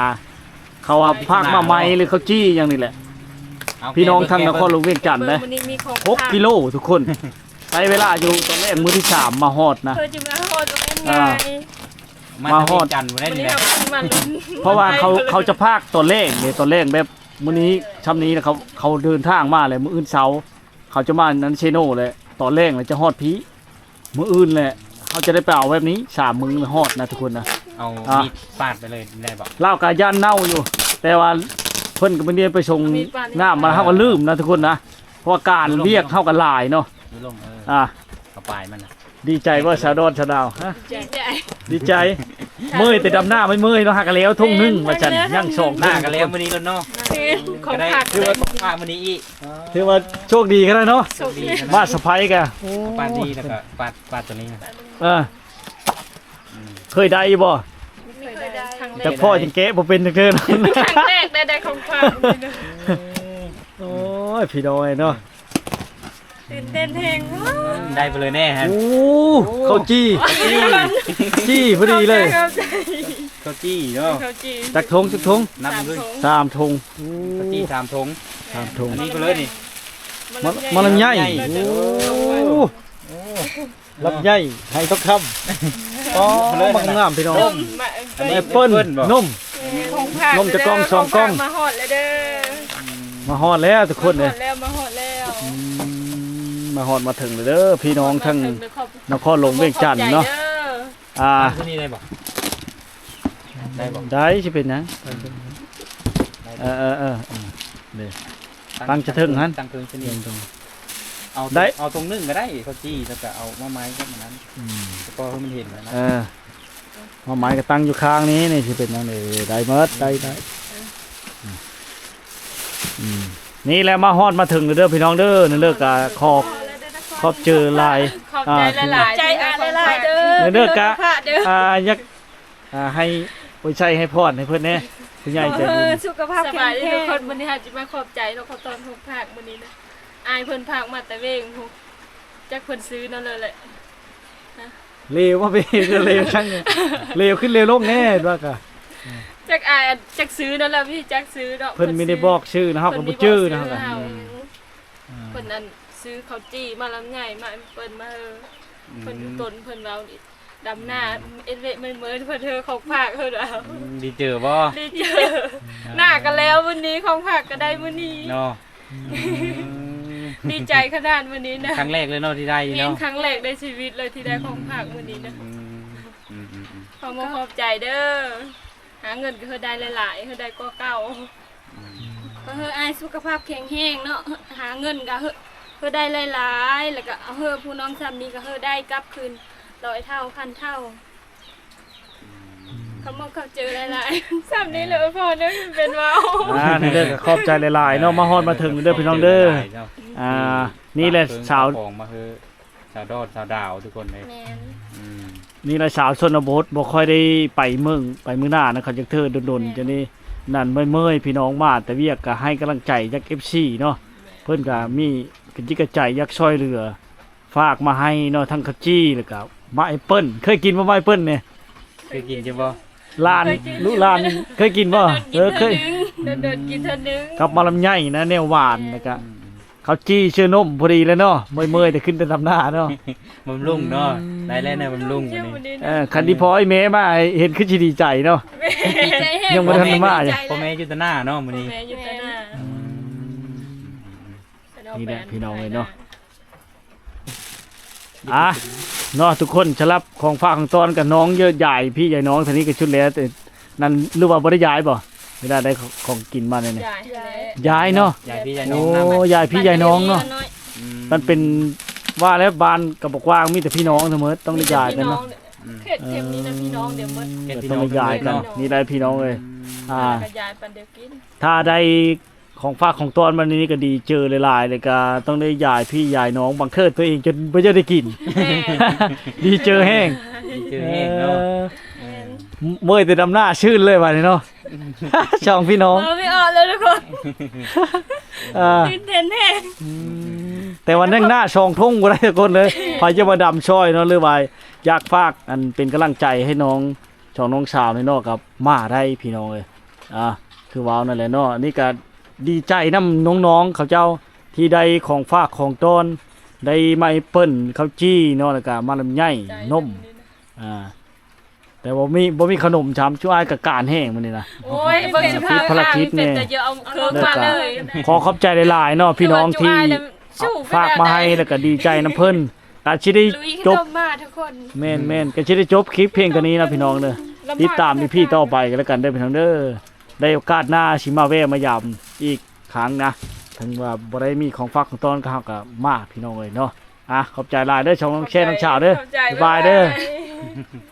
ເຂົາວ່າພາກມາໃໝ່ ຫຼືເຂົາຈີ່ຫຍັງນີ້ແຫຼະ. ເອົາ ພີ່ນ້ອງທາງນະຄອນຫຼວງວຽງຈັນເດ້ ເບິ່ງມື້ນີ້ມີຂອງ ຫົກກິໂລທຸກຄົນ. ໃຊ້ເວລາຢູ່ຕອນແລກມື້ທີສາມມາຮອດນະ. ເພິ່ນຈະມາຮອດບໍ່ແມ່ນງ່າຍ ອ່າ ມາຮອດ ມາຮອດ ມື້ນີ້ເຮົາຊິມາລຸ້ນ ເພາະວ່າເຂົາ ເຂົາຈະພາກຕອນແລກເດ້ ຕອນແລກແບບມື້ນີ້ຊ່ຳນີ້ນະ ເຂົາ ເຂົາເດີນທາງມາແລ້ວ ມື້ອື່ນເຊົ້າເຂົາຈະມານັ້ນເຊໂນແຫຼະ ຕອນແລກແລ້ວຈະຮອດພີ້. ມື້ອື່ນແຫຼະ ເຮົາຈະໄດ້ໄປເອົາແບບນີ້ ສາມມື້ຮອດນະທຸກຄົນນະ. ເອົາ ອ່າ ມີດປາດໄປເລີຍໄດ້ບໍ່? ລາວກະຢ້ານເນົ່າຢູ່ ແຕ່ວ່າເພິ່ນກະບໍ່ໄດ້ໄປສົ່ງນ້ຳມາ ເຮົາກະລືມນະທຸກຄົນນະ ເພາະວ່າການວຽກເຮົາກະຫຼາຍເນາະ. ຢູ່ລົງ ເອີ ອ່າ ເອົາປາຍມັນນະ. ດີໃຈບໍ່ ສາວດອນ ສາວດາວ? ຮະ ດີໃຈ ດີໃຈ. ເມື່ອຍແຕ່ດຳນາ ໄມ່ເມື່ອຍເນາະ ຫາກະແລ້ວທົ່ງໜຶ່ງວ່າຊັ້ນ ຍັງສອງ ໜ້າກະແລ້ວມື້ນີ້ແລ້ວເນາະ. ຂອງ ກະໄດ້ ພາກ ຖືວ່າຂອງພາກມື້ນີ້ອີກ ຖືວ່າໂຊກດີຂະໜາດເນາະ ໂຊກດີຂະໜາດ ມາສະໄພກະ ໂອ້ ປາດນີ້ແລ້ວກະປາດ ປາດໂຕນີ້ ເອີ ອືມ ເຄີຍໄດ້ຢູ່ບໍ່? ບໍ່ເຄີຍໄດ້ ແຕ່ພໍ່ຍັງແກະບໍ່ເປັນຈັກເທື່ອ ຄັ້ງແລກໄດ້ ໄດ້ຂອງຝາກ. ໂອ້ຍ ພີ່ນ້ອງເອີຍເນາະ ຕື່ນເຕັ້ນແຮງ. ໄດ້ໄປເລີຍແນ່ຮະ. ໂອ້ ເຂົ້າຈີ່ ຈີ່ພໍດີເລີຍ ເຂົ້າຈີ່ເນາະ. ຈັກຖົງ ຈັກຖົງ? ນັບເລີຍ ສາມຖົງ ເຂົ້າຈີ່ສາມຖົງ ສາມຖົງ. ອັນນີ້ໄປເລີຍນີ້ ມາ ມາລຳໄຍ ໂອ້ ລຳໄຍໄຫທອງຄຳ. ອໍ ບັກງາມພີ່ນ້ອງ ນົມ ອັນນີ້ແອັບເປິ້ນ ແອັບເປິ້ນບໍ່? ນົມ ຂອງຝາກ ນົມຈັກກ່ອງ ສອງກ່ອງ ຂອງຝາກມາຮອດແລ້ວເດີ ມາຮອດແລ້ວທຸກຄົນເດີ ມາຮອດແລ້ວ ມາຮອດແລ້ວ. ອືມ ມາຮອດມາເຖິງແລ້ວເດີ ພີ່ນ້ອງທາງນະຄອນຫຼວງວຽງຈັນເນາະ. ອ່າ ຕັ້ງຕົງນີ້ໄດ້ບໍ່? ໄດ້ບໍ່? ໄດ້ ຊິເປັນຫຍັງ? ເອີ ເອີ ເອີ ເອີ ເອີ ເອີ ເດ້ ຕັ້ງ ຕັ້ງຈະເທິງຫັ້ນ ຕັ້ງເທິງຊະນີ້ ເທິງ ເອົາ ໄດ້ ເອົາຕົງໜຶ່ງກະໄດ້ ເຂົ້າຈີ່ ແລ້ວກະເອົາມາໄມ້ກັບອັນນັ້ນ ອືມ ກໍພໍໃຫ້ມັນເຫັນແລ້ວນະ. ເອີ ມາໄມ້ກະຕັ້ງຢູ່ຂ້າງນີ້ ນີ້ຊິເປັນຫຍັງນີ້ ໄດ້ໝົດ ໄດ້ ໄດ້. ອືມ ນີ້ແຫຼະ ມາຮອດມາເຖິງແລ້ວເດີພີ່ນ້ອງເດີ. ນັ້ນເດີກະຂໍຂອບໃຈຫຼາຍ ຂອບໃຈຫຼາຍໆ ອ່າ ຂອບໃຈຫຼາຍໆເດີ ນັ້ນເດີກະ ອ່າ ຢາກ ອ່າ ໃຫ້ອວຍໄຊໃຫ້ພອນໃຫ້ເພິ່ນແດ່ ຜູ້ໃຫຍ່ໃຈບຸນ. ສຸຂະພາບແຂງແຮງ ສະບາຍດີທຸກຄົນ. ມື້ນີ້ເຮົາຈະມາຂອບໃຈເນາະ ຂອບຕອນຂອງຝາກມື້ນີ້ນະ ອ້າຍເພິ່ນຝາກມາແຕ່ວຽງພຸ້ນ ຈັກເພິ່ນຊື້ນຳເລີຍແຫຼະ. ເລວມາເປັນເລວຈັ່ງ ເລວຂຶ້ນເລວລົງແນ່ວ່າກະ ຈັກອາຍ ຈັກຊື້ນັ້ນລະ ມີຈັກຊື້ເນາະ ເພິ່ນມີໄດ້ບອກຊື່ນະ ເຮົາກະບໍ່ຈື່ນະ ເຮົາກະ ເພິ່ນອັນຊື້ເຂົ້າຈີ່ມາ ລຳໄຍມາ ເພິ່ນມາເຮີ ເພິ່ນຢູ່ຕົນ ເພິ່ນເວົ້າດຳໜ້າ ເອັດເວະເມີຍ ເພິ່ນເຮີຂອງຝາກເຮີ. ດີເຈີບໍ່? ດີເຈີ ໜ້າກະແລ້ວມື້ນີ້ ຂອງຝາກກະໄດ້ມື້ນີ້ເນາະ. ອືມ ດີໃຈຂະໜາດມື້ນີ້ນະ ຄັ້ງແລກເລີຍເນາະທີ່ໄດ້ເນາະ ແມ່ນ ຄັ້ງແລກໃນຊີວິດເລີຍທີ່ໄດ້ຂອງຝາກມື້ນີ້ນະ. ອືມ ອືມ ອືມ ເຮົາມາຂອບໃຈເດີ ຫາເງິນກະເຮີໄດ້ຫຼາຍໆ ເຮີໄດ້ກວ່າເກົ່າ. ອືມ ກະເຮີອ້າຍສຸຂະພາບແຂງແຮງເນາະ ຫາເງິນກະເຮີ ເຮີໄດ້ຫຼາຍໆ ແລ້ວກະເຮີຜູ້ນ້ອງຊ່ຳນີ້ກະເຮີໄດ້ກັບຄືນຮ້ອຍເທົ່າພັນເທົ່າ. ຂອບໃຈຫຼາຍໆ ຊ່ຳນີ້ແຫຼະ ໂອຍພອນເດີ ເປັນເວົ້າ. ອ່າ ນີ້ເດີກະຂອບໃຈຫຼາຍໆເນາະ ມາຮອດມາເຖິງເດີພີ່ນ້ອງເດີ. ອ່າ ນີ້ແຫຼະສາວ ຂອງມາເຮີ ສາວດອດ ສາວດາວທຸກຄົນເລີຍ. ແມ່ນ ອືມ ນີ້ແຫຼະສາວຊົນນະບົດ ບໍ່ຄ່ອຍໄດ້ໄປເມືອງ ໄປເມືອງໜ້ານະ ເຂົາຈັກເທື່ອ ດົນໆ ຈັ່ງນີ້. ນັ້ນເມື່ອຍໆ ພີ່ນ້ອງມາແຕ່ວຽກກະໃຫ້ກຳລັງໃຈຈາກເອັບຊີເນາະ ເພິ່ນກະມີກະຈິດກະໃຈຢາກຊ່ອຍເຫຼືອ ຝາກມາໃຫ້ເນາະ ທັງເຂົ້າຈີ່ ແລ້ວກະໝາກແອັບເປິ້ນ. ເຄີຍກິນບໍ່ໝາກແອັບເປິ້ນນີ້? ເຄີຍກິນຢູ່ບໍ່? ຫຼານ ເຄີຍກິນ ລູກຫຼານເຄີຍກິນບໍ່? ເອີ ເຄີຍ ໂດນໆ ກິນເທື່ອໜຶ່ງ ກັບໝາກລຳໄຍນະ ແນວຫວານ ແລ້ວກະ ອືມ ເຂົ້າຈີ່ເຊື້ອນົມພໍດີແລ້ວເນາະ ເມື່ອຍໆ ແຕ່ຂຶ້ນແຕ່ດຳໜ້າເນາະ. ບຳລຸງເນາະ ອືມ ໄດ້ແລ້ວແນວບຳລຸງມື້ນີ້. ເອີ ຄັນທີ່ພໍ່ໄອ້ແມ່ມາເຫັນຄືຊິດີໃຈເນາະ ດີໃຈແຮງ ຍັງບໍ່ທັນມາຢູ່ ພໍ່ແມ່ຢູ່ແຕ່ໜ້າເນາະມື້ນີ້ ພໍ່ແມ່ຢູ່ແຕ່ໜ້າ. ອືມ ນີ້ແຫຼະພີ່ນ້ອງເອີຍເນາະ. ອ່າ ເນາະ ທຸກຄົນ ສຳລັບຂອງຝາກຂອງຕ້ອນກັບນ້ອງເຢີຍ ຢາຍພີ່ຢາຍນ້ອງ ທາງນີ້ກະຊຸດແລ້ວ ແຕ່ນັ້ນ ຫຼືວ່າບໍ່ໄດ້ຢາຍບໍ່? ເວລາໄດ້ຂອງກິນມາແນວນີ້ ຢາຍເນາະ ຢາຍພີ່ຢາຍນ້ອງ. ໂອ້ ຢາຍພີ່ຢາຍນ້ອງເນາະ ອືມ ມັນເປັນ ວ່າແລ້ວບ້ານກໍບໍ່ກວ້າງ ມີແຕ່ພີ່ນ້ອງທັງໝົດ ຕ້ອງໄດ້ຢາຍກັນເນາະ. ເຂດເຂດນີ້ນະພີ່ນ້ອງດຽວໝົດ ເອີ ຕ້ອງໄດ້ຢາຍກັນ. ນີ້ໄດ້ພີ່ນ້ອງເອີຍ ອ່າ ກໍຢາຍປັນດຽວກິນ. ຖ້າໄດ້ຂອງຝາກຂອງຕ້ອນມານີ້ກໍດີເຈີຫຼາຍໆ ແລ້ວກໍຕ້ອງໄດ້ຢາຍພີ່ຢາຍນ້ອງ ບາງເທື່ອຕົວເອງຈົນບໍ່ຢາກໄດ້ກິນ. ດີເຈີແຮງ ດີເຈີແຮງເນາະ. ເອີ ເມື່ອຍແຕ່ດຳໜ້າຊື່ນເລີຍບາດນີ້ເນາະ. ສອງພີ່ນ້ອງ ເວົ້າບໍ່ອອກເລີຍທຸກຄົນ ອ່າ ຕື່ນເຕັ້ນແຮງ. ອືມ ແຕ່ວ່າຍັງໜ້າສອງທົ່ງບໍ່ໄດ້ທຸກຄົນເລີຍ. ໃຜຈະມາດຳຊ່ອຍເນາະ ຫຼືວ່າຢາກຝາກອັນເປັນກຳລັງໃຈໃຫ້ນ້ອງ ສອງນ້ອງສາວນີ້ເນາະ ກໍມາໄດ້ພີ່ນ້ອງເອີຍ. ອ່າ ຄືເວົ້ານັ້ນແຫຼະເນາະ ອັນນີ້ກໍດີໃຈນຳນ້ອງໆເຂົາເຈົ້າ ທີ່ໄດ້ຂອງຝາກຂອງຕ້ອນ ໄດ້ໄມ້ເປິ້ນ ເຂົ້າຈີ່ເນາະ ແລ້ວກໍໝາກລຳໄຍ ນົມ ອ່າ ແຕ່ບໍ່ມີ ບໍ່ມີຂະໜົມຊ້ຳ ຈຸອ້າຍກໍການແຮງມື້ນີ້ນະ. ໂອ້ຍ ເບິ່ງສະພາບ ຕິດພາລະກິດແດ່ ເປັນຕາເຢີເອົາເຄີງມາເລີຍ. ຂໍຂອບໃຈຫຼາຍໆເນາະ ພີ່ນ້ອງທີ່ຝາກມາໃຫ້ ແລ້ວກໍດີໃຈນຳເພິ່ນ. ກໍຊິໄດ້ຈົບ ແມ່ນໆ ກໍຊິໄດ້ຈົບຄລິບພຽງເທົ່ານີ້ນະພີ່ນ້ອງເດີ. ຕິດຕາມອີພີຕໍ່ໄປກັນແລ້ວກັນເດີພີ່ນ້ອງເດີ. ໄດ້ໂອກາດໜ້າຊິມາແວ່ມາຢາມອີກຄັ້ງນະ. ເຖິງວ່າບໍ່ໄດ້ມີຂອງຝາກຂອງຕ້ອນ ກໍເຮົາກໍມາພີ່ນ້ອງເອີຍເນາະ. ອ່ະ ຂອບໃຈຫຼາຍເດີ ຊ່ອງນ້ອງແຊ ນ້ອງສາວເດີ. ຂອບໃຈ ບາຍບາຍເດີ ບາຍບາຍ.